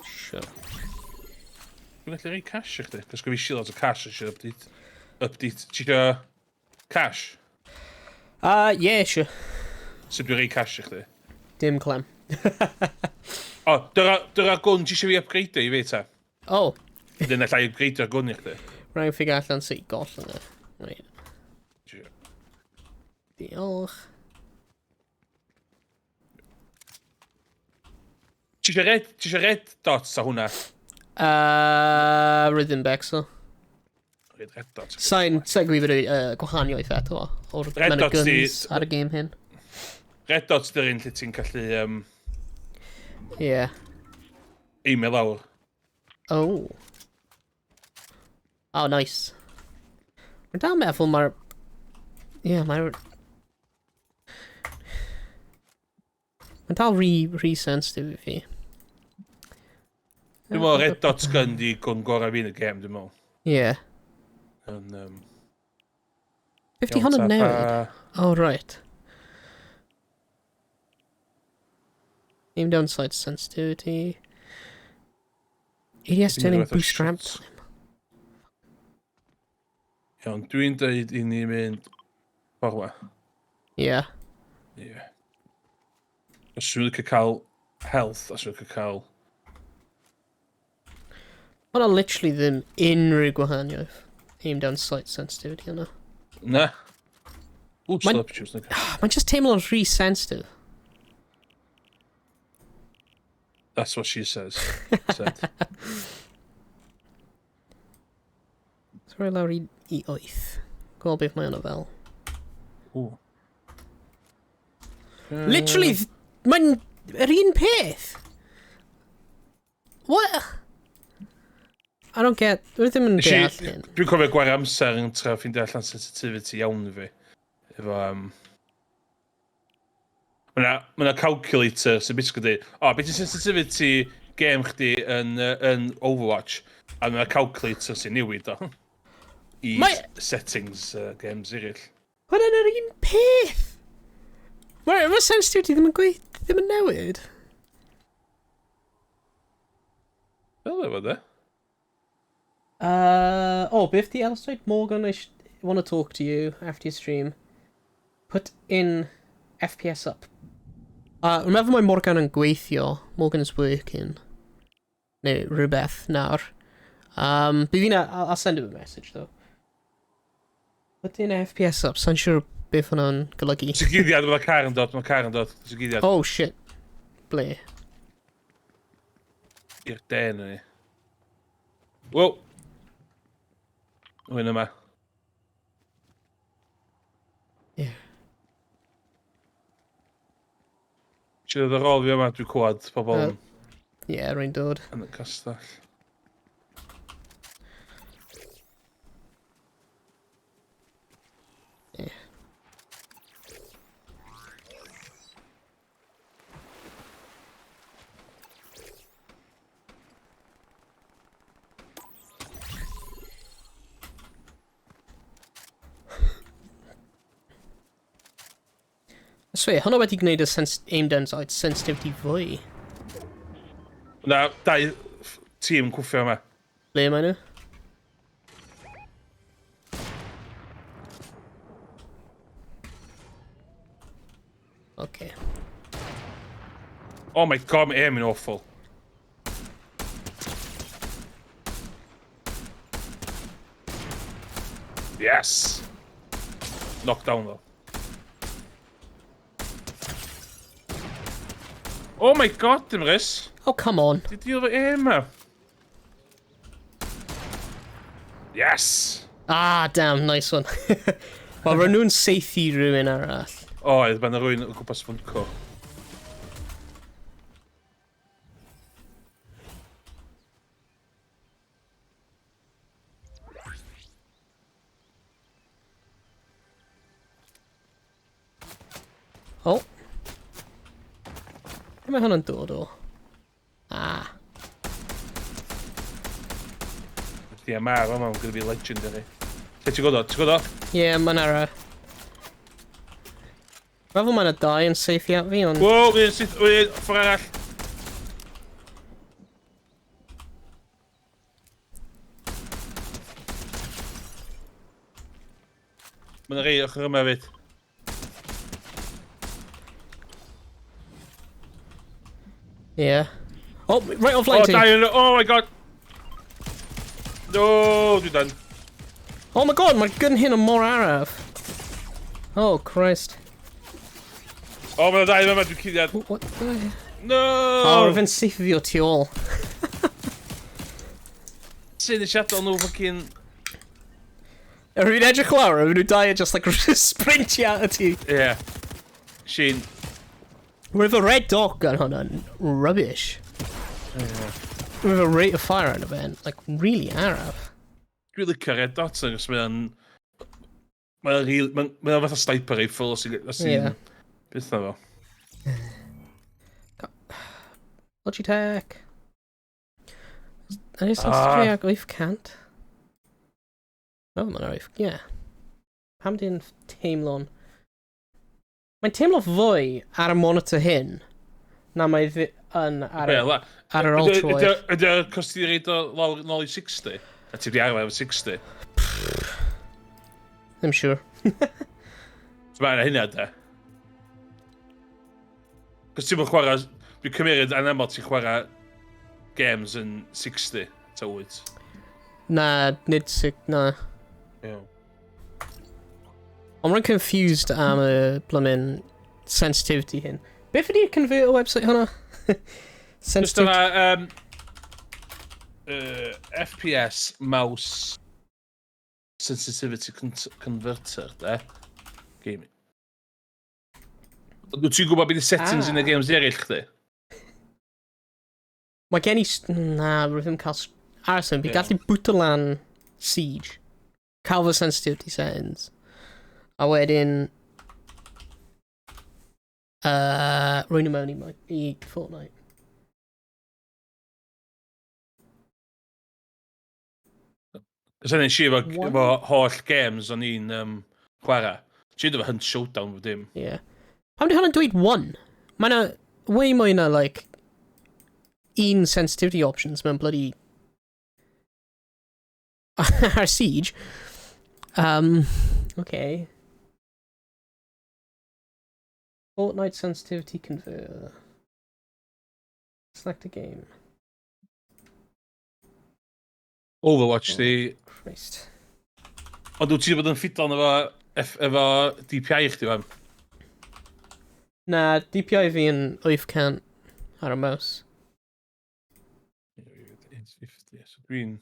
Sure. Dwi'n gallu rhoi cash i chdi. Cos fi shield lot o cash eisiau update. Update. Ti eisiau cash? Yeah, sure. Sut dwi'n rhoi cash i chdi? Dim clem. O, dyra, dyra gwn ti eisiau fi upgrade i fi ta? Oh, Wedyn allai upgradeio'r gwn i chdi. rhaid figure allan sut i gollwng e. Wait, Ti isio- diolch. Ti eisiau red, ti eisiau red dots a hwnna? Rhythm Bexo. Red, red dots. Sa'n sa'n gwybod y gwahaniaeth eto o'r Red amount of dots di- guns ar y game hyn. Red dots dy'r un lle ti'n gallu Yeah. aimio lawr. Oh. Oh, nice. Mae'n dal meddwl mae'r... Yeah, mae'r... Mae'n dal rhy, rhy sensitive i fi. Dwi'n meddwl red dots gun di gwn gorau fi yn y game, dwi'n meddwl. Yeah. Yn, 50 iawn, hwnna'n ta, newid. pa- Oh, right. Aim down sight sensitivity. ADS Dwi'n turning rhywbeth o boost ramp shots. time. Iawn, dwi'n dweud i ni mynd ffordd ma. Yeah. Ie. Yeah. Os dwi'n licio cael health, os dwi'n licio cael... Hwnna literally ddim unrhyw gwahaniaeth. Aim down sight sensitivity yna. Na. Ww, Mae'n- slurp juice. Na. Mae'n just teimlo'n rhy sensitive. That's what she says. Said. So rhoi lawr i, i 8. Gweld beth mae hwnna fel. Ww. Literally, mae'n yr un peth. What? I don't get... Dwi ddim yn Nes i- deall hyn. Dwi'n cofio gwario amser yn trio ffeindio allan sensitivity iawn i fi. Efo, Mae 'na calculator sy'n basically dweud, o, beth yw sensitivity game chdi yn, yn Overwatch? A mae 'na calculator sy'n newid o. I Mae- settings games eraill. Hwnna'n yr un peth! Mae'r ma sensitivity ddim yn gweith, ddim yn newid. Fel efo, de? Oh, beth di Ellis dweud? Morgan, I want to talk to you after your stream. Put in FPS up. Rwy'n meddwl mae Morgan yn gweithio. Morgan is working. Neu rhywbeth nawr. Bydd fi'n... I'll send him a message, though. Put in FPS up. Sa'n siŵr beth hwnna'n golygu. Ti'n guddiad, mae car yn dod, mae car yn dod. Ti'n guddiad. Oh, shit. Ble? I'r de na ni. Wow! Rwy'n yma. Ie. Ti'n dod ar ôl fi yma, dwi'n clywed pobl yn Ie, yeah, rwy'n dod. yn y castell. Ie. I swear, hwnna wedi gwneud y aim down sight sensitivity fwy. Na, dau tîm cwffio yma. Ble mae nhw? Okay. Oh my God, my aiming awful. Yes! Knocked down though. Oh my God, dim rys. Oh, come on. Did you ever aim ma? Yes! Ah, damn, nice one. Wel, ro'n nhw'n saethu rhywun arall. Oedd, mae'n rhywun o gwmpas Funko. Oh. Lle mae hwnna'n dod o? Ah. DMR yma, mae'n gonna be legendary. Lle ti'n gwybod o? Ti'n gwybod o? Ie, yeah, mae'n ara. Meddwl mae'n y dau yn saethu at fi, ond... Wow, un syth, un, ffordd arall. Mae'n rei ochr yma fyd. Ie. Yeah. Oh, right off line Oh, ti. dau yn... Oh my God! No, dwi'n done. Oh my God, mae'r gun hyn yn mor araf. Oh, Christ. Oh, mae'n dau yma, dwi'n cuddiad. What the... No! Oh, rwy'n fe'n saethu fi o tu ôl. Sy'n nes i adael nhw fucking... Rwy'n edrych lawr, rwy'n nhw dau yn just like sprintio at ti. Yeah. Sheen. Roedd y red dot gun hwnna'n rubbish. Roedd y rate of fire arno fe'n, like, really araf. Dwi'n licio red dot yn, cos mae'n... Mae'n real... Mae'n mae fatha sniper rifle os ti'n Ie. Beth na fo? Logitech. Ydy sensitivity ag 800? Oh, mae'n 8, ie. Pam di'n teimlo'n... Mae'n teimlo fwy ar y monitor hyn na mae yn ar, Be, la- ar yr ultra wide. Ydy o'r cos ti reid o lawr nôl i 60? A ti wedi arfer efo 60? Ddim siŵr. So mae'n hynna, de. Cos ti'n chwarae... Dwi'n cymryd anaml ti'n chwarae games yn 60, ta wyt. Na, nid na. Ie. Ond rwy'n confused am y blymyn sensitivity hyn. Beth ydy'r converter website hwnna? Just Sensitivity. yna, FPS mouse sensitivity converter, de. Gaming. Wyt ti'n gwybod beth y settings yn y games eraill chdi? Mae gen i... Na, rwy'n ddim cael... Aros yn, fi gallu bwto lan Siege. Cael fy sensitivity settings. A wedyn... Rwy'n nhw mewn i Fortnite. Cos hynny'n si efo, What? efo holl games o'n i'n chwarae. Ti'n efo Hunt Showdown fo dim. Yeah. Pam di hwnna'n dweud one? Mae 'na way mwy na, like, un sensitivity options mewn bloody... Ar Siege. Okay. Fortnite sensitivity converter. Select a game. Overwatch di. Christ. Ond wyt ti wedi bod yn ffidlan efo DPI chdi fan? Na, DPI fi yn 800 ar y mouse. 850, so dwi'n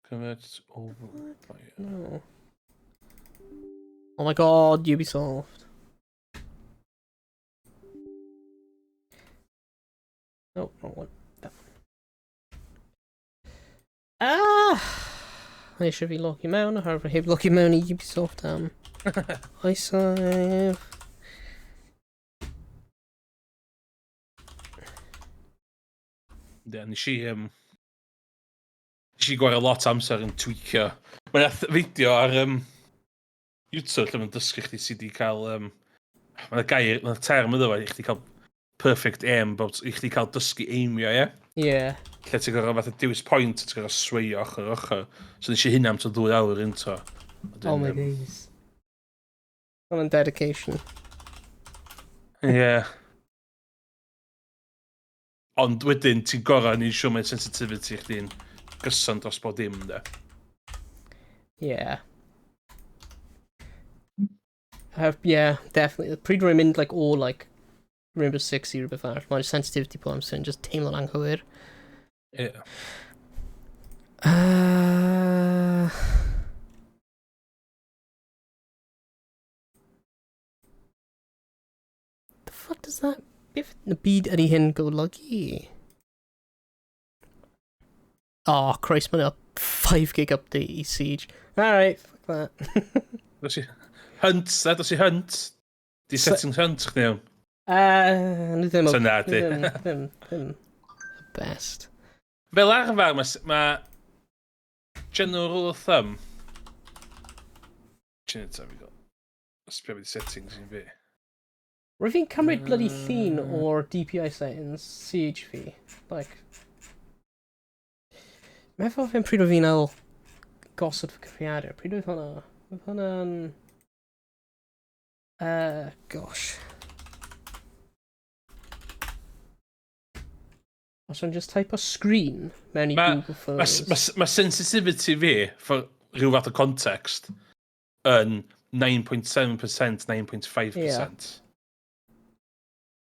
convert over. No. Oh my god, Ubisoft. No, wrong one. That one. Ah! Eisiau fi logio mewn, oherwydd heb logio mewn i Ubisoft am oesoedd. Ie, nes i gwario lot o amser yn tweakio. Mae'n fideo ar YouTube lle mae'n dysgu chdi sut i cael... Mae'n gair, mae'n term iddo fo, i chdi cael perfect aim, bod i chdi cael dysgu aimio, ie? Yeah. Lle ti'n gorfod fatha dewis point, ti'n gorfod swayo ochr ochr. So nes i hynna am tua 2 awr into. Oh my days. Hwnna'n dedication. Ie. Yeah. Ond wedyn, ti'n gorau ni'n siŵr mae sensitivity chdi'n gyson dros bod dim, de. Yeah. Yeah, definitely. Pryd rwy'n mynd like, o like, Rainbow Six i rhywbeth arall, mae'r sensitivity pob amser yn just teimlo'n anghywir. Ie. Yeah. The fuck does that... Beth y byd ydy hyn golygu? Oh, Christ, mae'n a 5 gig update i Siege. Alright, fuck that. Dos i Hunt, da, dos i Hunt. Di settings Hunt chdi iawn. Ni ddim... So na, di. Ddim y best. Fel arfer, ma general rule of thumb. Ti'n eto, fi gael. Sbio beth settings i'n fi. Rwy'n fi'n cymryd bloody llun o'r DPI settings Siege fi. Like... Meddwl fi'n pryd o fi'n ail gosod fy cyfrifiadur. Pryd oedd hwnna? Oedd hwnna'n... Gosh. Os o'n just type o screen mewn i Google Photos. Ma sensitivity fi, for rhyw fath o context, yn 9.7%, 9.5%. Yeah.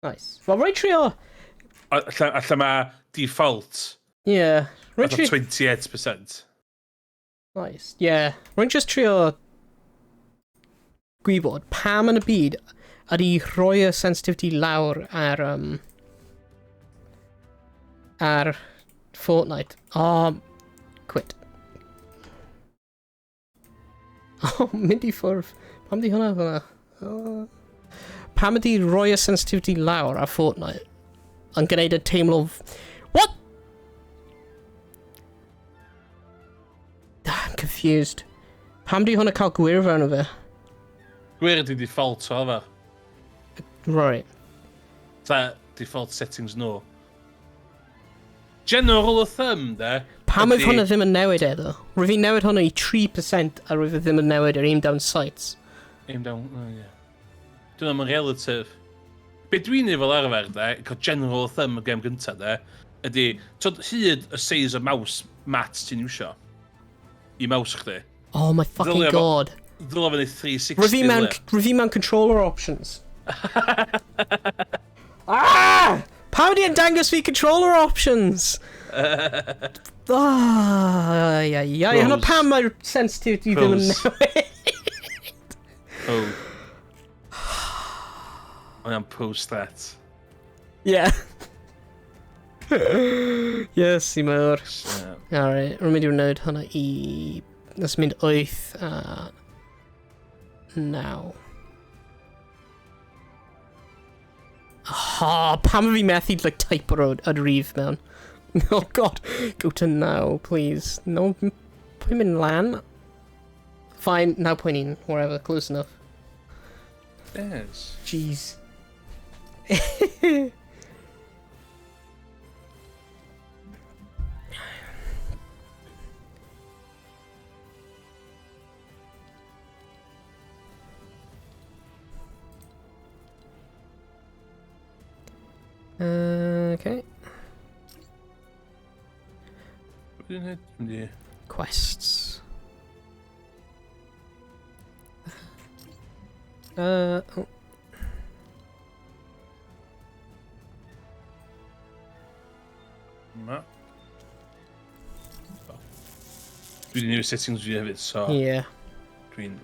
Nice. Wel, rhaid trio... A lle mae default Rhaid fatha trio... 28%. Nice. Yeah. Rwy'n just trio gwybod pam yn y byd ydy rhoi y sensitivity lawr ar Fortnite. Oh, quit. Oh, mynd i ffwrdd. Pam di hwnna fyna? Oh. Pam ydy rhoi y sensitivity lawr ar Fortnite yn gwneud y teimlo... What? I'm confused. Pam di hwnna cael gwir fewn o fe? Gwir ydy default o arfer. Right. Ta default settings no. General rule of thumb, de. Pam oedd hwnna ddim yn newid e, ddo? Rwyf fi'n newid hwnna i 3% a rwyf fi ddim yn newid yr aim down sights. Aim down, oh yeah. Dwi'n am yn relative. Be dwi'n ei fel arfer, de, cael general of thumb y gem gynta, de, ydy, twyd, hyd y size o mouse mat ti'n iwsio i mouse chdi. Oh my fucking god. Ddylai fe neud 360. Rwyf fi mewn controller options. Ah! Pam di yn dangos fi controller options? Ah, ai, ai, ai. Hwna Pros. pam mae'r sensitivity ddim yn Pros. newid. Oh. Mae'n post that. Yeah. Yes, i mawr. Yeah. Alright, rwy'n mynd i wneud hwnna i... Nes mynd 8 a 9. Oh, pam fi methu like, type o'r y rif mewn? Oh god, go to now, please. No, pwy mynd lan? Fine, 9.1, whatever, close enough. Yes. Jeez. Okay. Dwi'n hyd? Dwi'n Quests. Oh. Ma. Dwi wedi newid settings fi hefyd, so... Yeah. Dwi'n...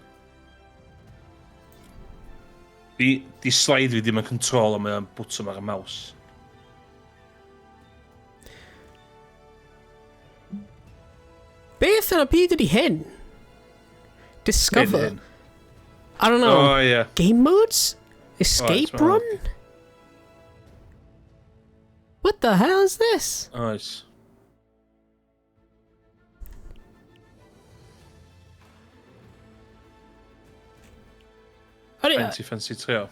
Di slide fi ddim yn control am y bwtwm ar y mouse. Beth yn y byd ydy hyn? Discover? I don't know. Oh, yeah. Game modes? Escape oh, run? What the hell is this? Oes. Fancy, fancy trio.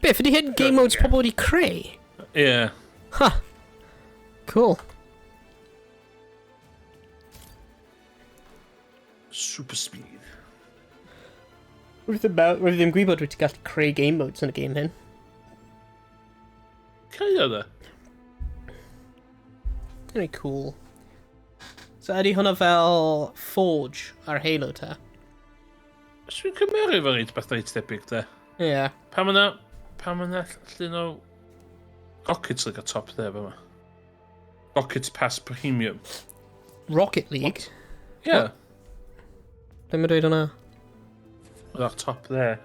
Beth ydy hyn game modes pobl wedi creu? Yeah. Huh. Cool. Super speed. Rwyf ddim gwybod rwyt ti'n gallu creu game modes yn y game hyn. Creu o dde? Very cool. So ydy hwnna fel Forge ar Halo ta? Os dwi'n cymeru fo reit beth reit debyg de. Ie. Yeah. Pam yna llun o Rocket League ar top there fama? Rocket Pass Premium. Rocket League? Ie. Yeah. Ble mae'n dweud hwnna? Oedd ar top there.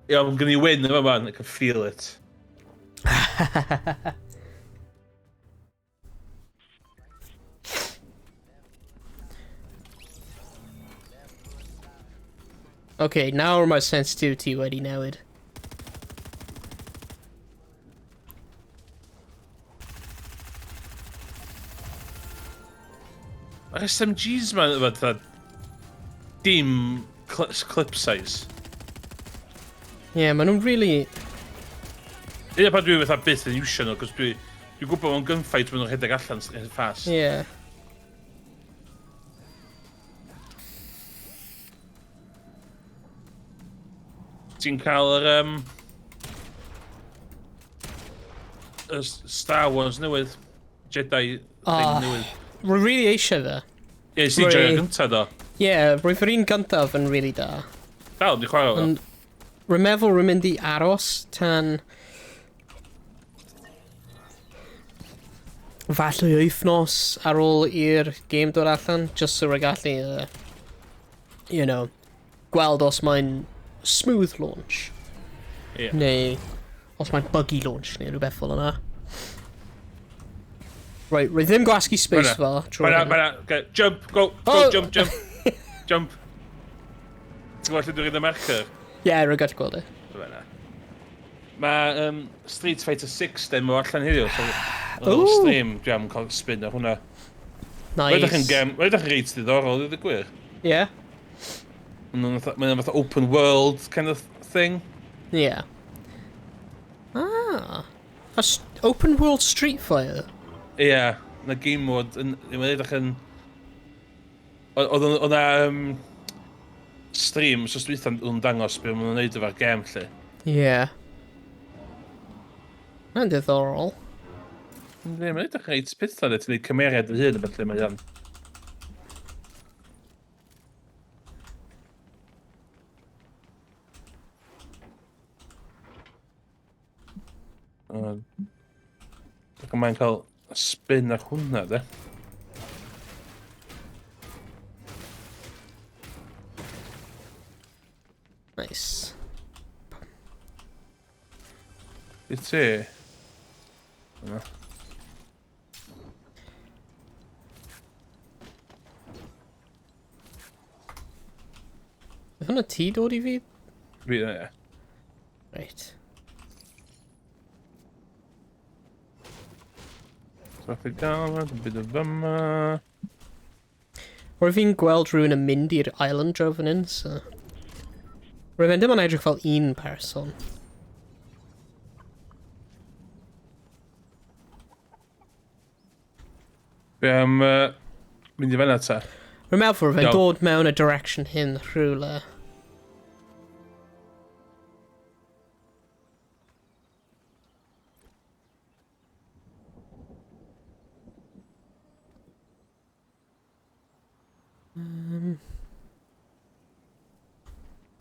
Yeah, I'm gonna win yma man, I can feel it. Okay, nawr mae'r sensitivity wedi newid. Mae'r SMGs ma efo fatha dim clip size. Ie, yeah, maen nhw'n really... Ie, pan dwi fatha byth yn iwsio nhw, cos dwi'n gwybod mewn gunfight maen nhw'n rhedeg allan fast. Ie. Yeah. Ti'n cael yr y Star Wars newydd, Jedi thing newydd. Rwy really eisiau fe. Ie, yeah, ti'n joio gyntaf do? Ie, yeah, rwy fyr un gyntaf yn really da. Dal, di chwarae fo. Rwy'n meddwl rwy'n mynd i aros tan... falle wythnos ar ôl i'r game dod allan, just so rwy'n gallu, you know, gweld os mae'n smooth launch. Yeah. Neu os mae'n buggy launch neu rhywbeth fel yna. Right, rwy ddim gwasgu space fel. Fyna, jump, go, go, oh. Jump, jump, jump. Ti'n gweld lle dwi'n rhaid y marker? Ie, yeah, rwy'n gallu gweld e. Fyna. Mae Street Fighter 6 demo allan heddiw, so oh. Stream, dwi am cael spin ar hwnna. Nice. Mae'n edrych yn reit diddorol, dweud y gwir. Ie. Yeah. Mae'n fatha open world kind of thing. Yeah. Ah. A open world Street Fighter? Ie, yeah, na game mode, mae'n edrych yn... Oedd yna stream, so dwytha yn dangos beth maen nhw'n neud efo'r gem, lle. Ie. Yeah. Mae'n diddorol. Ie, mae'n edrych reit pethau, ti'n neud cymeriad fy hun, felly mae o'n. Ac mae'n cael spin ar hwnna, de. Nice. I ti? Yna. Oedd hwnna ti dod i fi? Fi, ie. Right. So chi gael yma, dim byd o fyma. Rwyf fi'n gweld rhywun yn mynd i'r island draw fan hyn, so... Rwyf fe'n dim ond edrych fel un person. Be am mynd i fan'na ta? Rwy'n meddwl rwyf fe'n dod mewn y direction hyn rhywle.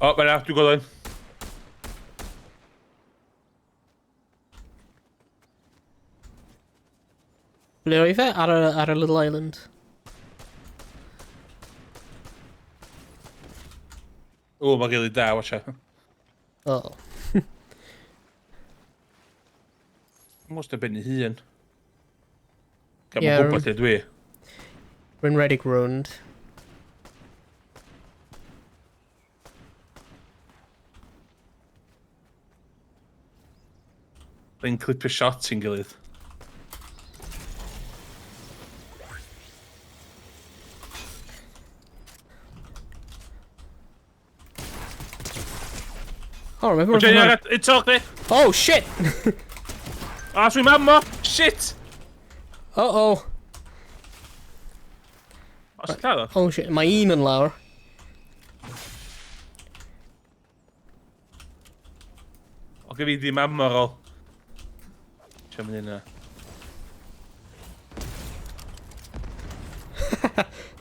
O, mae'n na, dwi'n gweld o'n. Ble oedd e? Ar y little island. O, mae'n rili da, watcha. Oh. Mos da ben ei hun. Gan Ie, yeah, gwybod lle dwi. Rwy'n redig rownd. Rwy'n clipio shot i'n gilydd. Oh, remember... Watcha, un arall, un talk ni! Oh, shit! Ah, dwi'n mammo! Shit! Uh-oh. Os ti'n lladd o? Oh, shit. Mae un yn lawr. O, gyda fi ddim ammo ar ôl. Ti'n mynd yna.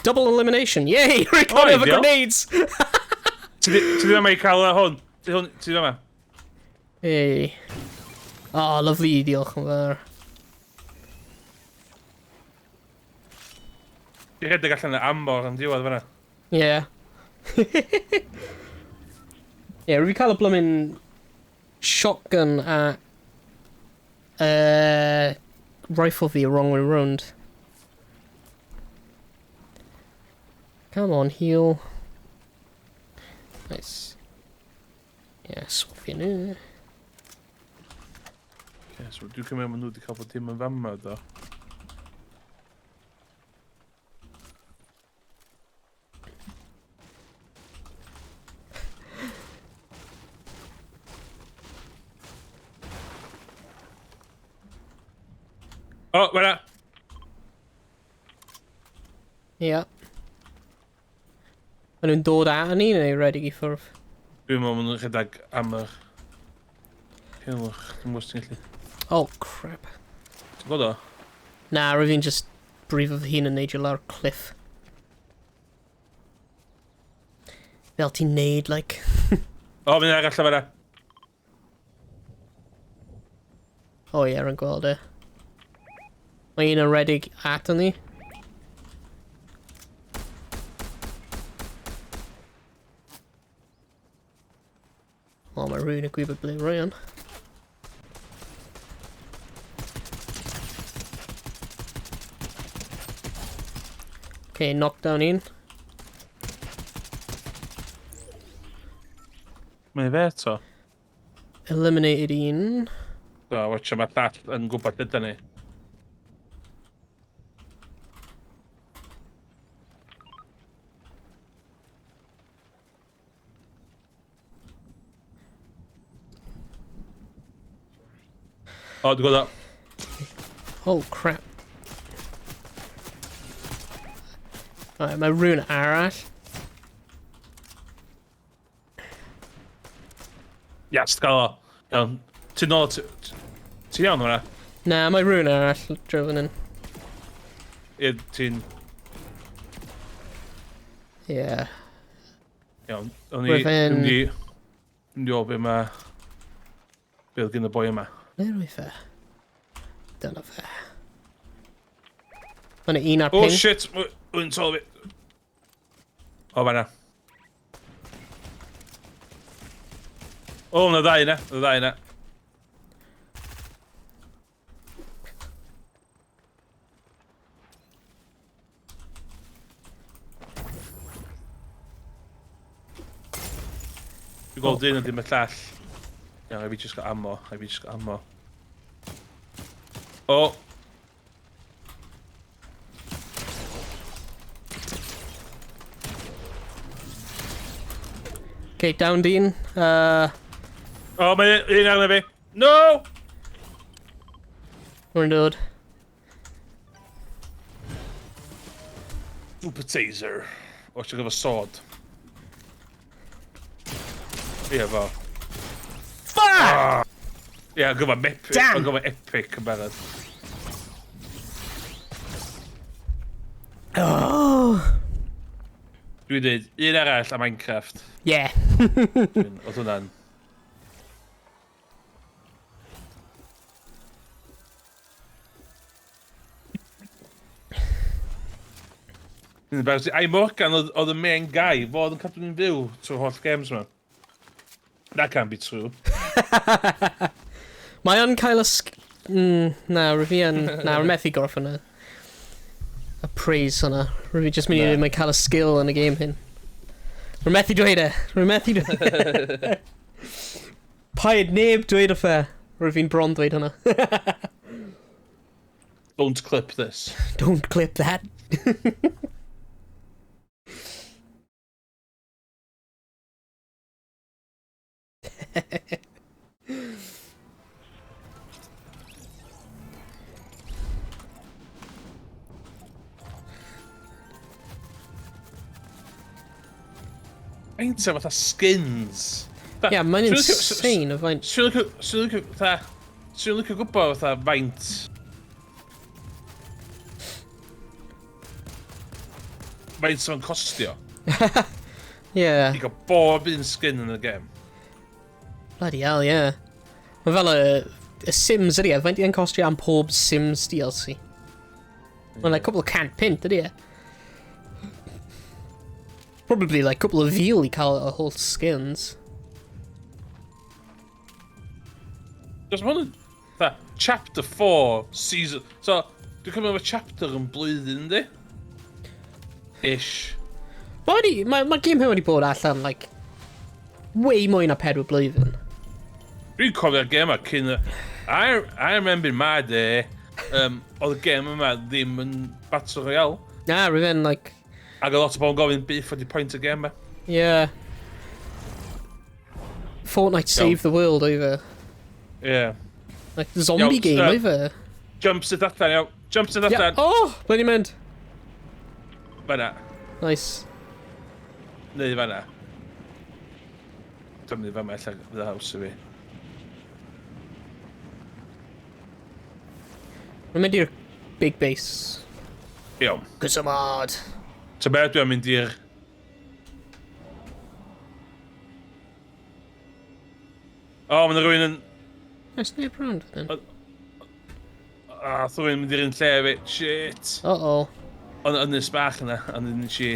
Double elimination. Yay! Recover ideal. grenades! Ti ddim yma i cael hwn? Ti hwn, ti ddim yma? Hey. Oh, lovely, diolch yn fawr. Ti'n rhedeg allan y ammo ar yn diwedd fan'na. Yeah. Yeah, rwy cael y blymyn shotgun a rifle fi wrong way round. Come on, heal. Nice. Yeah, swap fi nhw. Okay, so dwi'n cymryd maen nhw wedi cael bod dim yn fama, do. O, oh, mae'na! Yeah. Maen nhw'n dod at ni neu redig i ffwrdd? Dwi'n meddwl maen nhw'n rhedeg am yr... Hilwch, dwi'n gwybod os ti'n gallu... Oh, crap. Ti'n gweld o? Na, rwyf fi'n just brifo fy hun yn neidio lawr cliff. Fel ti'n neud, like. O, mae'n arall fan'na. O ie, rwy'n gweld e. Mae un yn redig ato ni. O, mae rhywun yn gwybod ble rwy yn. Okay, knockdown un. Mae'n fe eto. Eliminated un. Do, watcha, mae llall yn gwybod lle da ni. O, dwi'n gweld o. Oh, crap. Right, mae rhywun arall. Yes, gael o. Iawn. Ti'n nôl... Ti'n iawn hwnna? Na, mae rhywun arall drwy fan hyn. Ie, ti'n... Ie. Iawn. O'n i... Rwyf yn- Dwi'n di o be mae... Be oedd gen y boi yma. Ble rwy fe? Dyna fe. Mae yna un ar Oh ping. shit! Wy'n tol fi. O, fan'na. O, na ddau yna. Na ddau yna. Dwi'n gweld un yn dim y llall. Iawn, rhaid fi jyst gael ammo. Rhaid fi jyst gael ammo. O! Okay, down dyn. O, mae un arno fi. No! Rwy'n dod. Super taser. O, ti'n gyfer sword. Ie, fo. Fuck! Ie, gyfer epic. Damn! Gyfer epic yn barod. Oh! Dwi'n dweud, un arall a Minecraft. Yeah. Oedd hwnna'n... Ai Morgan oedd y main guy, fo oedd yn cadw ni'n fyw trwy'r holl games yma. That can't be true. Mae yn cael y... Na, rwy fi yn... Na, rwy methu gorffen y... Y praise hwnna. Rwy fi just mynd i ddweud mae'n cael y skill yn y game hyn. Rwy methu dweud e. Rwy methu dweud e. Paid neb dweud wrth e. Rwy fi'n bron dweud hwnna. Don't clip this. Don't clip that. Faint o fatha skins. Ie, yeah, mae'n insane o faint. Swn i'n licio gwybod fatha faint. Faint o'n costio. Yeah. I gael bob un skin yn y gem. Bloody hell, yeah. Mae fel y Sims ydy e, faint i'n costio am pob Sims DLC? Mae'n like couple of cant pint ydy e. Probably like couple of fil i cael y whole skins. Cos mae hwn yn... Fatha, chapter 4, season... So, dwi'n cymryd mae chapter yn blwyddyn, yndi? Ish. Mae wedi... Mae ma game hyn wedi bod allan, like, way mwy na 4 blwyddyn. Dwi'n cofio'r gêm yma cyn... I remember in my day, oedd y gêm yma ddim yn Battle Royale. Na, roedd e'n, like... Ac oedd lot o bobl yn gofyn beth wedi point y gêm yma. Yeah. Fortnite Save the World oedd e. Yeah. Like, zombie Iawn, game oedd e. Jump sydd allan, iawn. Jump sydd Yeah. allan. Oh, ble ni'n mynd? Fanna. Nice. Neu fanna. Dwi'n mynd i fanna, ella fydd haws i fi. Rwy'n mynd i'r big base. Iawn. Cos I'm hard. So be dwi'n mynd i'r... O, mae 'na rhywun yn... Oes neb rownd then? A, oh, rhywun yn mynd i'r un lle fi. Shit. Uh-oh. Ond ynys bach yna, ond nes i...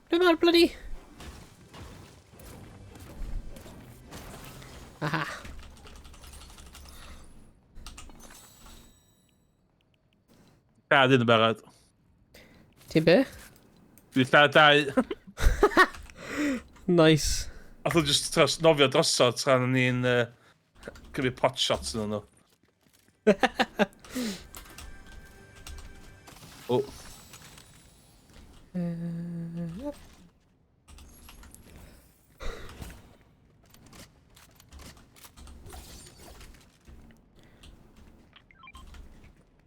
Ble mae'r bloody... Aha. Lladd un yn barod. Ti be? Dwi'n lladd dau. Nice. Ath nhw just tros, nofio drosodd tra'n o'n i'n cymryd pot shots yn nhw. O.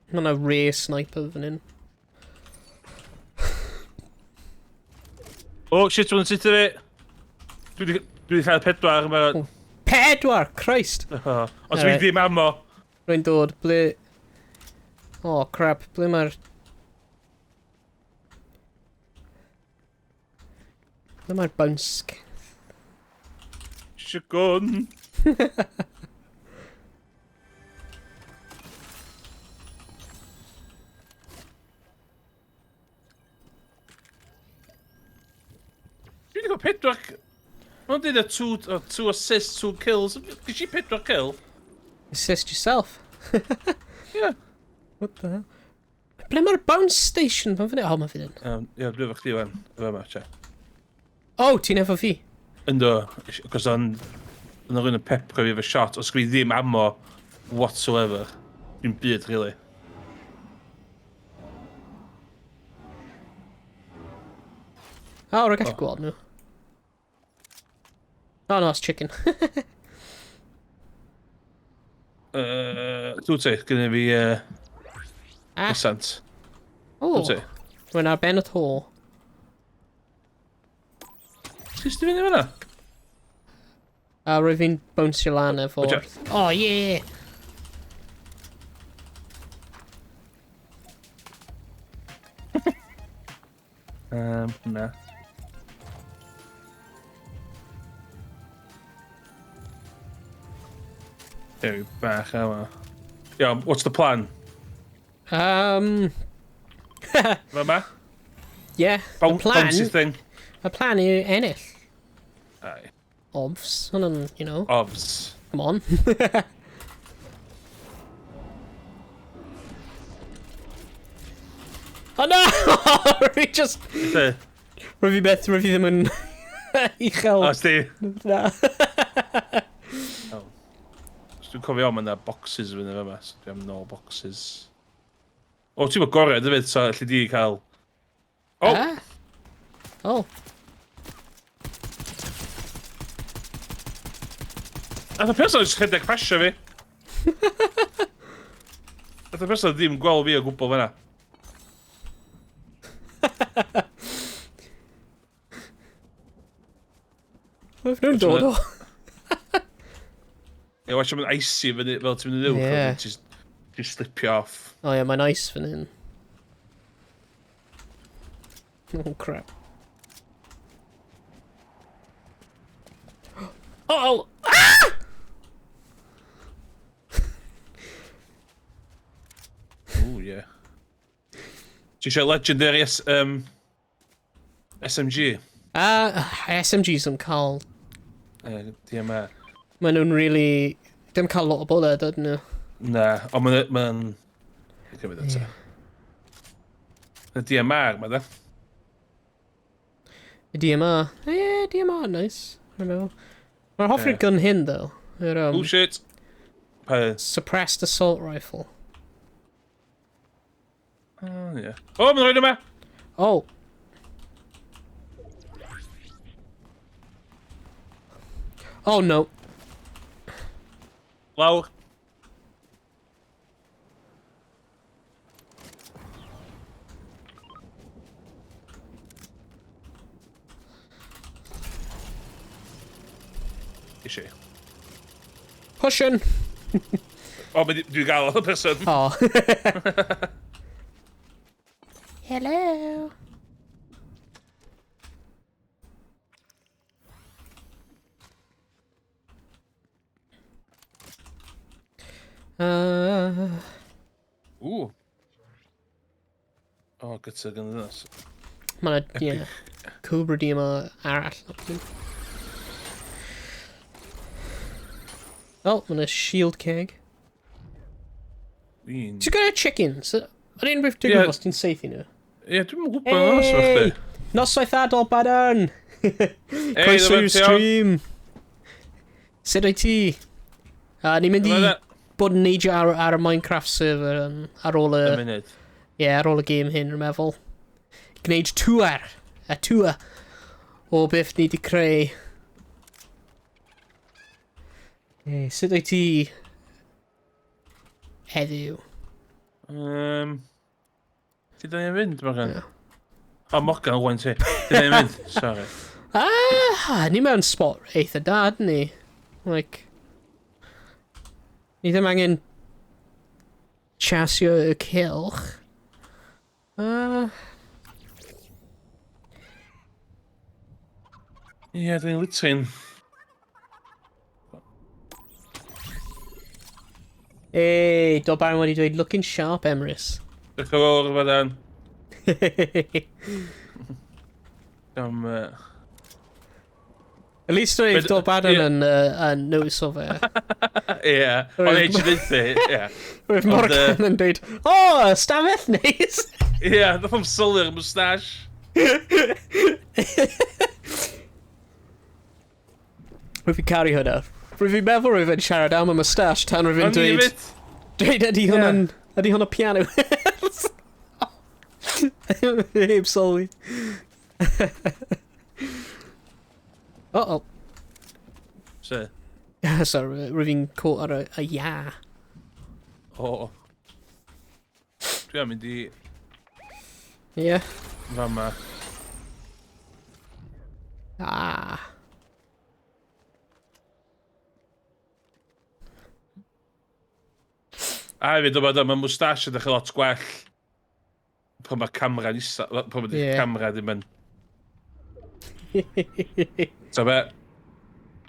Mae yna rare sniper fan hyn. O, shit, mae'n sut i fi. Dwi wedi lladd 4 yn barod. 4! Christ! Ond dwi ddim ammo. Rwy'n dod, ble... Oh, crap, ble mae'r... Ble mae'r bounce? Shotgun. Dwi wedi cael 4... Mae'n dweud 2 assists, 2 kills. Ges i 4 kill? Assist yourself. Yeah. What the hell? Ble mae'r bounce station? Pan fyny? Oh, mae fan hyn. Ie, dwi efo chdi wan. Efo yma, che. Oh, ti'n efo fi? Ynddo, cos o'n... O'n rhywun yn pepper fi efo shot, os gwi ddim ammo whatsoever. Dim byd, really. Oh, rwy'n gallu gweld nhw. Oh, no, it's chicken. Dwi ti, gynnu fi present. Oh, Dwi ti. rwy'n ar ben y to. Sgwrs ti fyny fan'na? A rwy fi'n bownsio lan efo... Oh, yeah! Na. Ew, bach yma. Iawn, what's the plan? Fa ma? Yeah, the plan... Bouncy thing. Y plan yw ennill. Aye. Obvs, hwnna'n, you know. Obvs. Come on. Oh no! Rwy just... Be? Rwy fi beth, rwy fi ddim yn uchel. O, sti? Na. Oh. Os dwi'n cofio, mae yna boxes fyny fama, so dwi am nôl boxes. O, ti'n bod gorau, hefyd, so alli di cael... Oh! Ah. Oh. Nath y person jyst rhedeg pasio fi. Nath y person ddim gweld fi o gwbl fan'na. Mae nhw'n dod o. Ie, watch mae'n icy fyny, fel ti'n mynd yn uwch. Ie. Ti'n slipio off. O ie, mae'n ice fan hyn. Oh crap. Oh! Ah! Ooh, yeah. Ti eisiau legendary SMG? SMGs yn cael... DMR. Maen nhw'n really... Dim cael lot o bullet, ydyn nhw? Na, ond maen... Maen... Cymryd eto. Y DMR, ma da. Y DMR. Ie, yeah, DMR, nice. I don't know. Mae'n hoffi'r Ie. gun hyn, though. Yr, Oh, shit. Pa... Suppressed assault rifle. Oh, ie. Oh, mae'n rhaid yma! Oh. Oh, no. Lawr. Eisiau. Pushing! O, oh, dwi'n gael o person. Oh. Hello. Ooh. Oh, gyda gan ddynas. Mae yna, yeah, Cobra DMR arall. Oh, mae yna shield keg. Un. Ti'n gwneud chickens? O'n i'n rhywbeth digwydd Ie. os ti'n saethu nhw? Ie, dwi'n gwybod yn os Hey! chdi. Noswaith adol, Badarn! Hey, Croeso dyma i'r ti, iawn. stream! Sut wyt ti? Ni'n mynd i Dyma bod yn neidio ar y Minecraft server ar ôl y... Y munud. Ie, yeah, ar ôl y game hyn, rwy'n meddwl. Gwneud tour. A tour. O beth ni di creu. E, sut wyt ti heddiw? Ti da ni'n fynd, Morgan? Ie. O, Morgan, wan ti. Ti da ni'n mynd, sorry. Ah, ni mewn spot eitha da, dyn ni? Like, ni ddim angen chasio y cylch. Ie, da ni'n literally'n... Ei, do Baron wedi dweud, looking sharp, Emrys. Diolch yn fawr, Badan. Am, At least roedd But- Dol Baron ie. yn notice o fe. Ie, ond ei ti ddeithi, ie. Roedd Ond, Morgan yn dweud, o, oh, stafell neis! Ie, nath o'm sylwi'r moustache. Rwy'n fi caru hwnna. Rwy'n fi'n meddwl rwy'n fi'n siarad am y moustache tan rwy'n fi'n O'n i dweud, fyd. dweud ydy hwnna'n, ydy hwnna piano. Heb sylwi. Uh-oh. So, Sorry, rwy'n fi'n caught ar y ia. o. Dwi am mynd i Ie. fama. Ah. A hefyd, mae moustache edrych yn lot gwell pan mae camera'n isa, pan mae camera ddim yn... So be?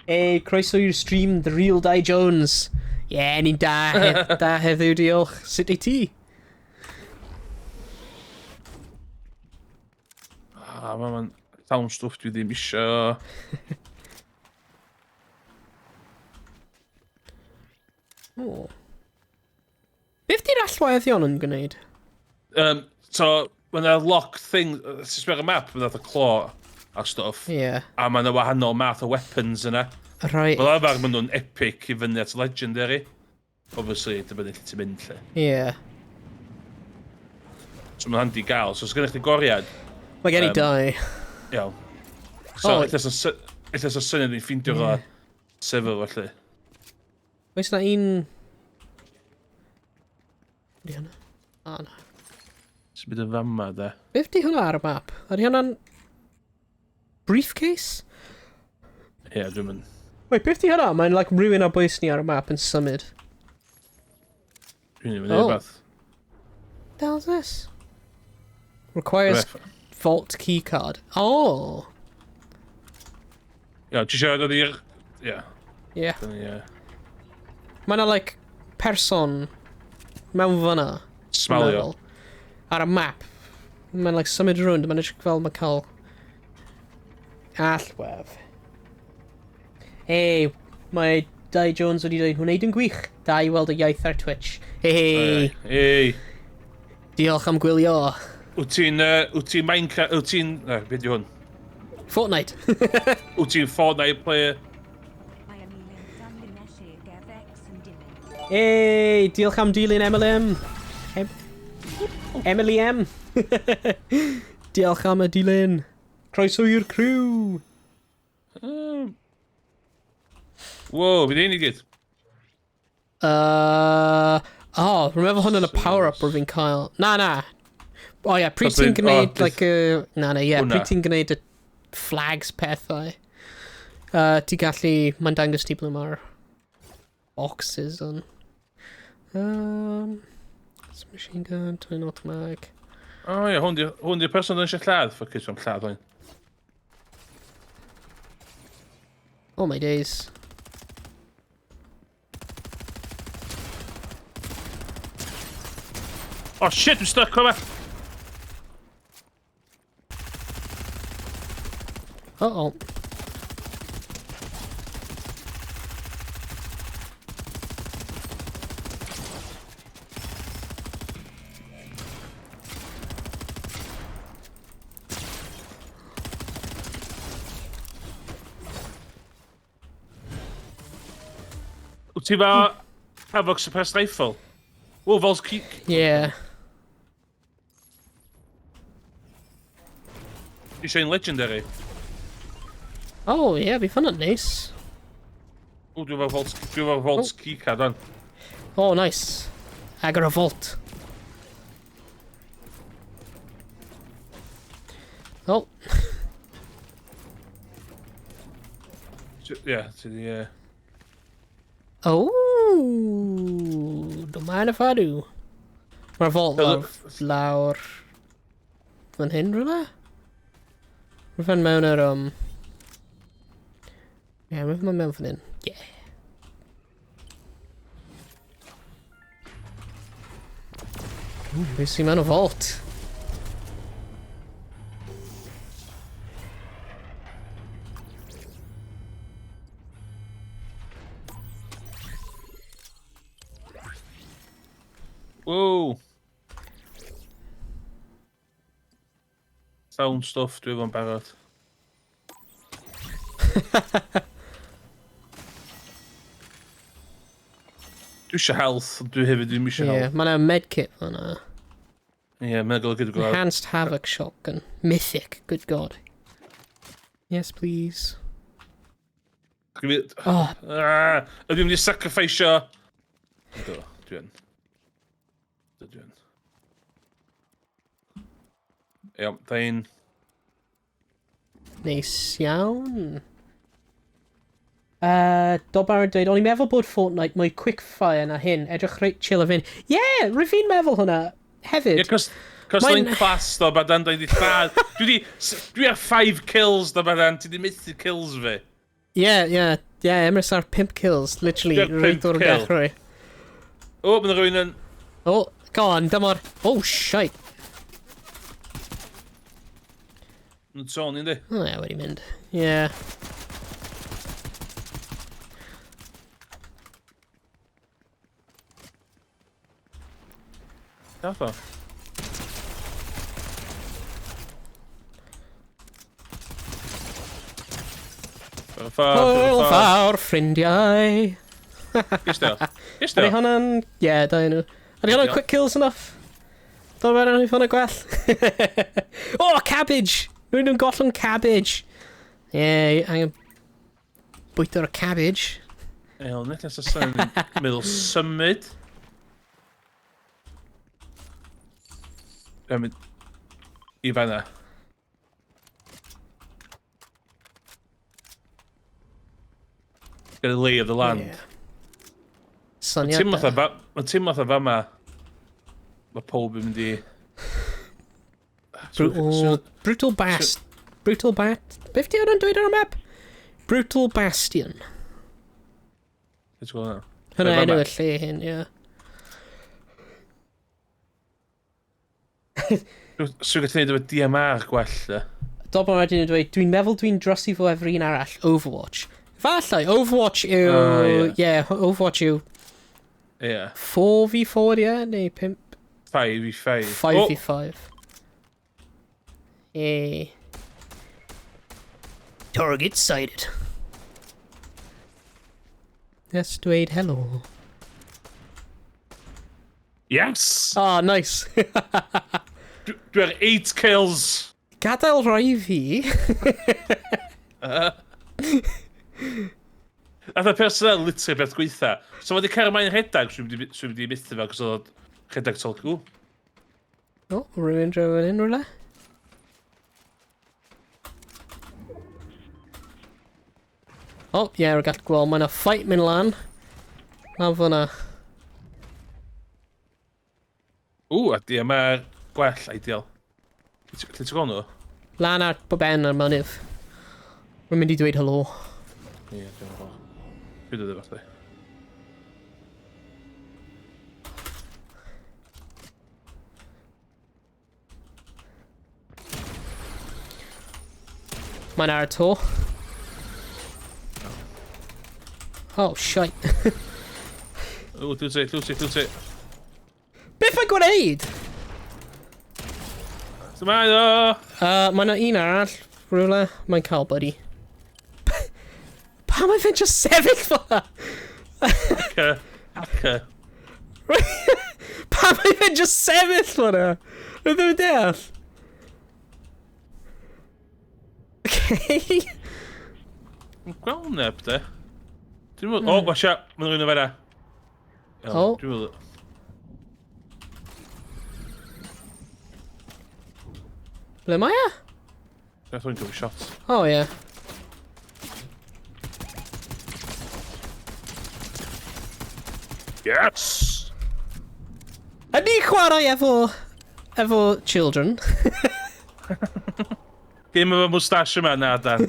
Hey, croeso i'r stream, The Real Dai Jones. Ie, yeah, ni'n da, da heddiw, diolch. Sut i ti? Ah, mae'n llawn stwff dwi ddim isio. Oh. Beth di'r allweddion yn gwneud? So, mae yna lock thing, ti'n sbio ar y map, mae yna clo a stuff. A mae yna wahanol math o weapons yna. Fel arfer, maen nhw'n epic i fyny at legendary. Obviously, dibynnu lle ti'n mynd lle. So mae'n handi gael. So, os gennych chi goriad... Mae gen i dau. Iawn. So, oh. Ella sa syniad ni'n ffeindio yeah. Sefyl felly. Oes na un... Ydy hwnna? O, na. Sy'n mynd yn fama, da. Beth di hwnna ar y map? Ydy hwnna'n... Briefcase? Ie, yeah, dwi'n mynd... Wait, beth di hwnna? Mae'n like, rhywun ar bwys ni ar y map yn symud. Dwi'n mynd i beth. The hell's this? Requires vault keycard. Oh! Ia, ti eisiau dod i'r... Ie. Ie. Mae yna, like, person mewn fyna. Smalio. Ar y map. Mae'n, like, symud rownd. Mae'n edrych fel mae'n cael allwedd. Hey, mae Dai Jones wedi dweud, hwnneud yn gwych. Da i weld y iaith ar Twitch. Hey! Hey! Diolch am gwylio. Wyt ti'n Minecraft... Wyt ti'n... Be di hwn? Fortnite. Wyt ti'n Fortnite player? Hey, diolch am dilyn Emily M. Emily M. Diolch am y dilyn. Croeso i'r crew. Wow, fi ddeun i gyd. Oh, rwy'n meddwl hwn yn y power-up rwy'n fi'n cael. Na, na. O ie, pryd ti'n gwneud, like, na, na, ie, pryd ti'n gwneud y flags pethau. Ti gallu, mae'n dangos ti ble mae'r boxes yn. Machine gun, twin automatic. O ie, hwn di'r person yn eisiau lladd. Fuck it, I'm lladd hwn. Oh my days. Oh shit, I'm stuck, come back. Uh-oh. Wyt ti fa Havoc Suppressed Rifle? Whoa, Vol's key. Yeah. Ti eisiau un legendary? Oh, yeah, be fun at nice. O, dwi'n efo Vault keycard on. Oh, nice. Agor a vault. Oh. Yeah, ti di... Oh, don't mind if I do. Mae'r vault lawr fan hyn rhywle? Rwy'n mewn yr, Ie, rwy'n mewn fan hyn. Yeah. Ooh, beth sy'n mewn y vault? Whoa! Sound stuff, dwi efo'n barod. Dwi eisiau health, ond dwi hefyd ddim eisiau Yeah, health. mae yna medkit fan'na. Ie, yeah, mae'n golygu dwi'n gweld. Enhanced Havoc shotgun. Mythic, good god. Yes, please. Oh. Ydw i'n mynd i sacrificio... Ydw, dwi yn. Dwi yn. Iawn, da un. Neis iawn. Dobar yn dweud, o'n i'n meddwl bod Fortnite mwy quickfire na hyn, edrych reit chill a fynd. Ie, yeah, rwy fi'n meddwl hwnna hefyd. Ie, cos Mae'n... class do, badan, da i di lladd. Dwi di... Dwi ar 5 kills do, badan, ti di methu kills fi. Ie, ie, ie, Emrys ar 5 kills, literally, reit o'r dechrau. O, mae'n rhywun yn... O, go on, dyma'r... Oh, shite. Yn sôn, yndi? O, ie, wedi mynd. Ie. Yeah. Gath o. Hwyl fawr, ffrindiau. Gysdo. Gysdo. Ydy hwnna'n... Ie, yeah, da nhw. Ydy hwnna'n quick kills enough? Dwi'n meddwl hwnna'n gwell. Oh, cabbage! Rwy'n nhw'n gollwng cabbage. Ie, yeah, angen bwyto'r cabbage. Ie, ond nid nes yn meddwl symud. Dwi'n mynd i fanna. Get a lay of the land. Yeah. Syniad da. Mae'n teimlo fatha fama. Mae pob yn mynd i... Brutal, Brutal Brutal Bat... Beth di hwnna'n dweud ar y map? Brutal Bastion. Let's go now. Hwna enw y lle hyn, ie. Swn i'n gallu gwneud efo DMR gwell, de. Dobon wedyn yn dweud, dwi'n meddwl dwi'n drysu fo efo'r un arall, Overwatch. Falle, Overwatch yw... Yeah. Yeah, Overwatch yw... Yeah. 4v4, ie? Neu 5? 5v5. 5v5. Yeah. Target sighted. Yes, dweud hello. Yes! Oh, nice. Dwi ar 8 kills. Gadael rhai fi. Nath y person yna literally beth gweitha. So wedi cael ymlaen rhedeg, swn i wedi methu fe, cos oedd rhedeg tol... Ww. O, rhywun draw fan hyn rhywle. O, ie, yeah, rwy'n gallu gweld, mae yna fight mynd lan. Lan fyna. Ww, a DMR gwell, ideal. Lle ti'n gweld nhw? Lan ar ben ar mynydd. Rwy'n mynd i dweud helo. Ie, dwi'n gwybod. Dwi'n dod efo chdi. Mae'n ar y to. Oh, shite. Ww, dwi'n ti, dwi'n ti, dwi'n ti. Beth mae'n gwneud? Dyma o! Mae yna un arall, rhywle. Mae'n cael buddy. Pam mae fe'n just sefyll fel 'na? Hacker. Hacker. Pam mae fe'n just sefyll fel 'na? Rwy'n ddim yn deall. Okay. Dwi'n gweld neb, de. Dwi'n meddwl... O, watch out! Mae'n rhywun o fan'na. O. Dwi'n meddwl... Ble mae e? Nath o'n gymryd shot. Oh, ie. Yes! Ydy chwarae efo children? Dim efo moustache yma, na, Dan.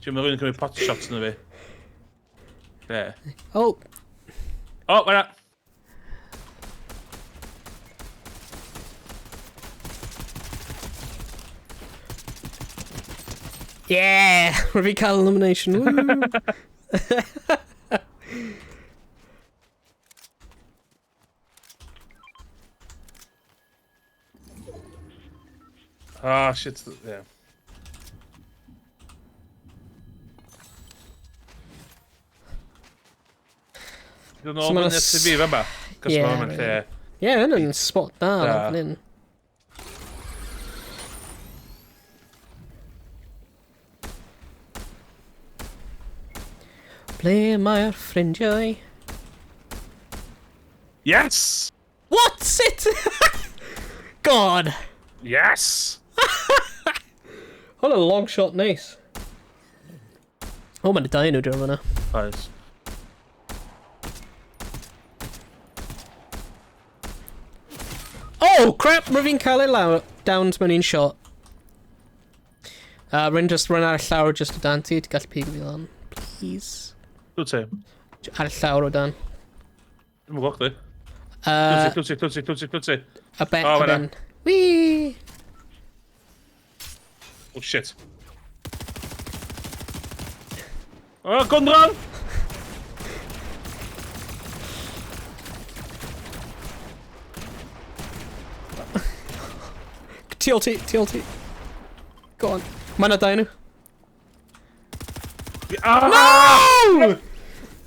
Ti'n meddwl rhywun yn cymryd pot shots yn fi? Be? Oh. Oh, mae'na! Yeah! Rwy'n fi cael elimination. Woo! Ah, shit, yeah. Dwi'n ôl mynd i'r TV fa ma. Cos Ie. mae'n lle. Ie, yn yn spot da, Da. fan hyn. Ble mae'r ffrindiau? Yes! What? Sut? God! Yes! Hwn yn long shot neis. O, mae'n dau nhw draw fyna. Oes. Oh, crap! Rwyf fi'n cael ei lawr, downs mewn un shot. Rwy'n just run ar y llawr just o dan ti, ti'n gallu pigo fi lan. Please. Dwi ti? Ar y llawr o dan. Dwi'n gwybod chdi. Clwti, clwti, clwti, clwti, clwti. A ben, Oh, a fan'na. ben. Whee! Oh, shit. Oh, gun run! Tu ôl ti, tu ôl ti. Go on. Mae yna dau nhw. Ah! No!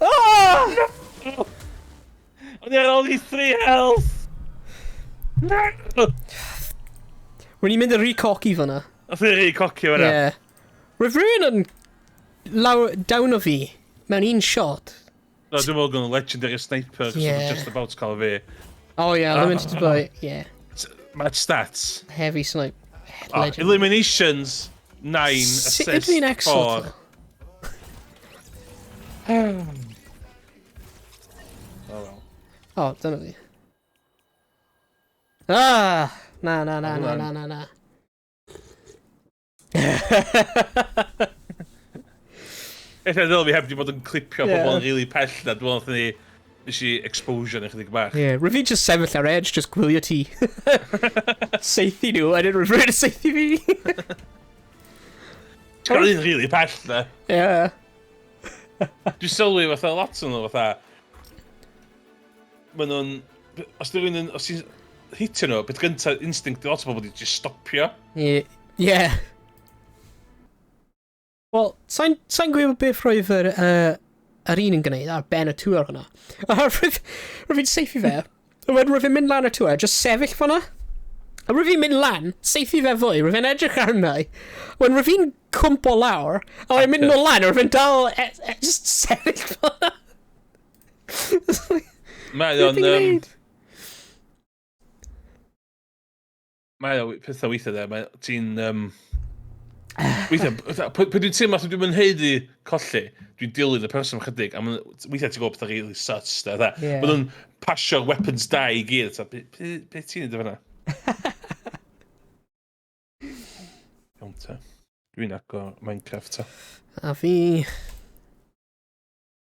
Ah! O'n i ar only 3 health! No! Rwy'n i'n mynd yn rhy cocky fyna. Nath i rhy cocky fyna. Yeah. Roedd rhywun yn lawr, down o fi mewn un shot. No, dwi'n meddwl gan legendary sniper, cos Yeah. yeah. just about cael fi. Oh yeah, limited by, yeah, Match stats. heavy snipe. Oh, Legend. eliminations, 9, Sut assists, ydw i'n excellent? 4. Oh well. Oh, dyna fi. Ah! Na, na, na, na, na, na, na. Ella ddylai fi heb di bod yn clipio Ie. pobl yn really pell na. Dwi'n meddwl ni nes i exposure yn ychydig bach. Yeah, rwyf fi just sefyll ar edge, just gwylio ti. Seithi nhw, a dyn rwyf rwy'n seithi fi. Ti'n cael un really pell na. Yeah. Dwi'n sylwi fatha lot o'n nhw fatha... Maen nhw'n... Os di rhywun yn... Os ti'n hitio nhw, beth gyntaf instinct i lot o bobl di just stopio. Yeah. Yeah. Wel, sa'n sa gwybod beth roedd yr, yr un yn gwneud ar ben y tŵr hwnna. A roedd roedd fi'n seithi fe. A wedyn roedd fi'n mynd lan y tŵr, just sefyll fan'na. A roedd fi'n mynd lan, seithi fe fwy, roedd fi'n edrych arna i. Wedyn roedd fi'n cwmpo lawr, a wedyn mynd nôl lan, a roedd fi'n dal, just sefyll fan'na. Mae Beth o'n... ti'n gwneud? Mae o pethau weithiau de, mae ti'n... Weithiau, fatha, pan dwi'n teimlo fatha dwi'n haeddu colli, dwi'n dilyn y person chydig, a weithiau ti'n gwybod pethau really sus, de, fatha. Ie. Maen nhw'n pasio'r weapons da i gyd, fatha, be ti'n neud o fan'na? Iawn te. Dwi'n agor Minecraft ta. A fi.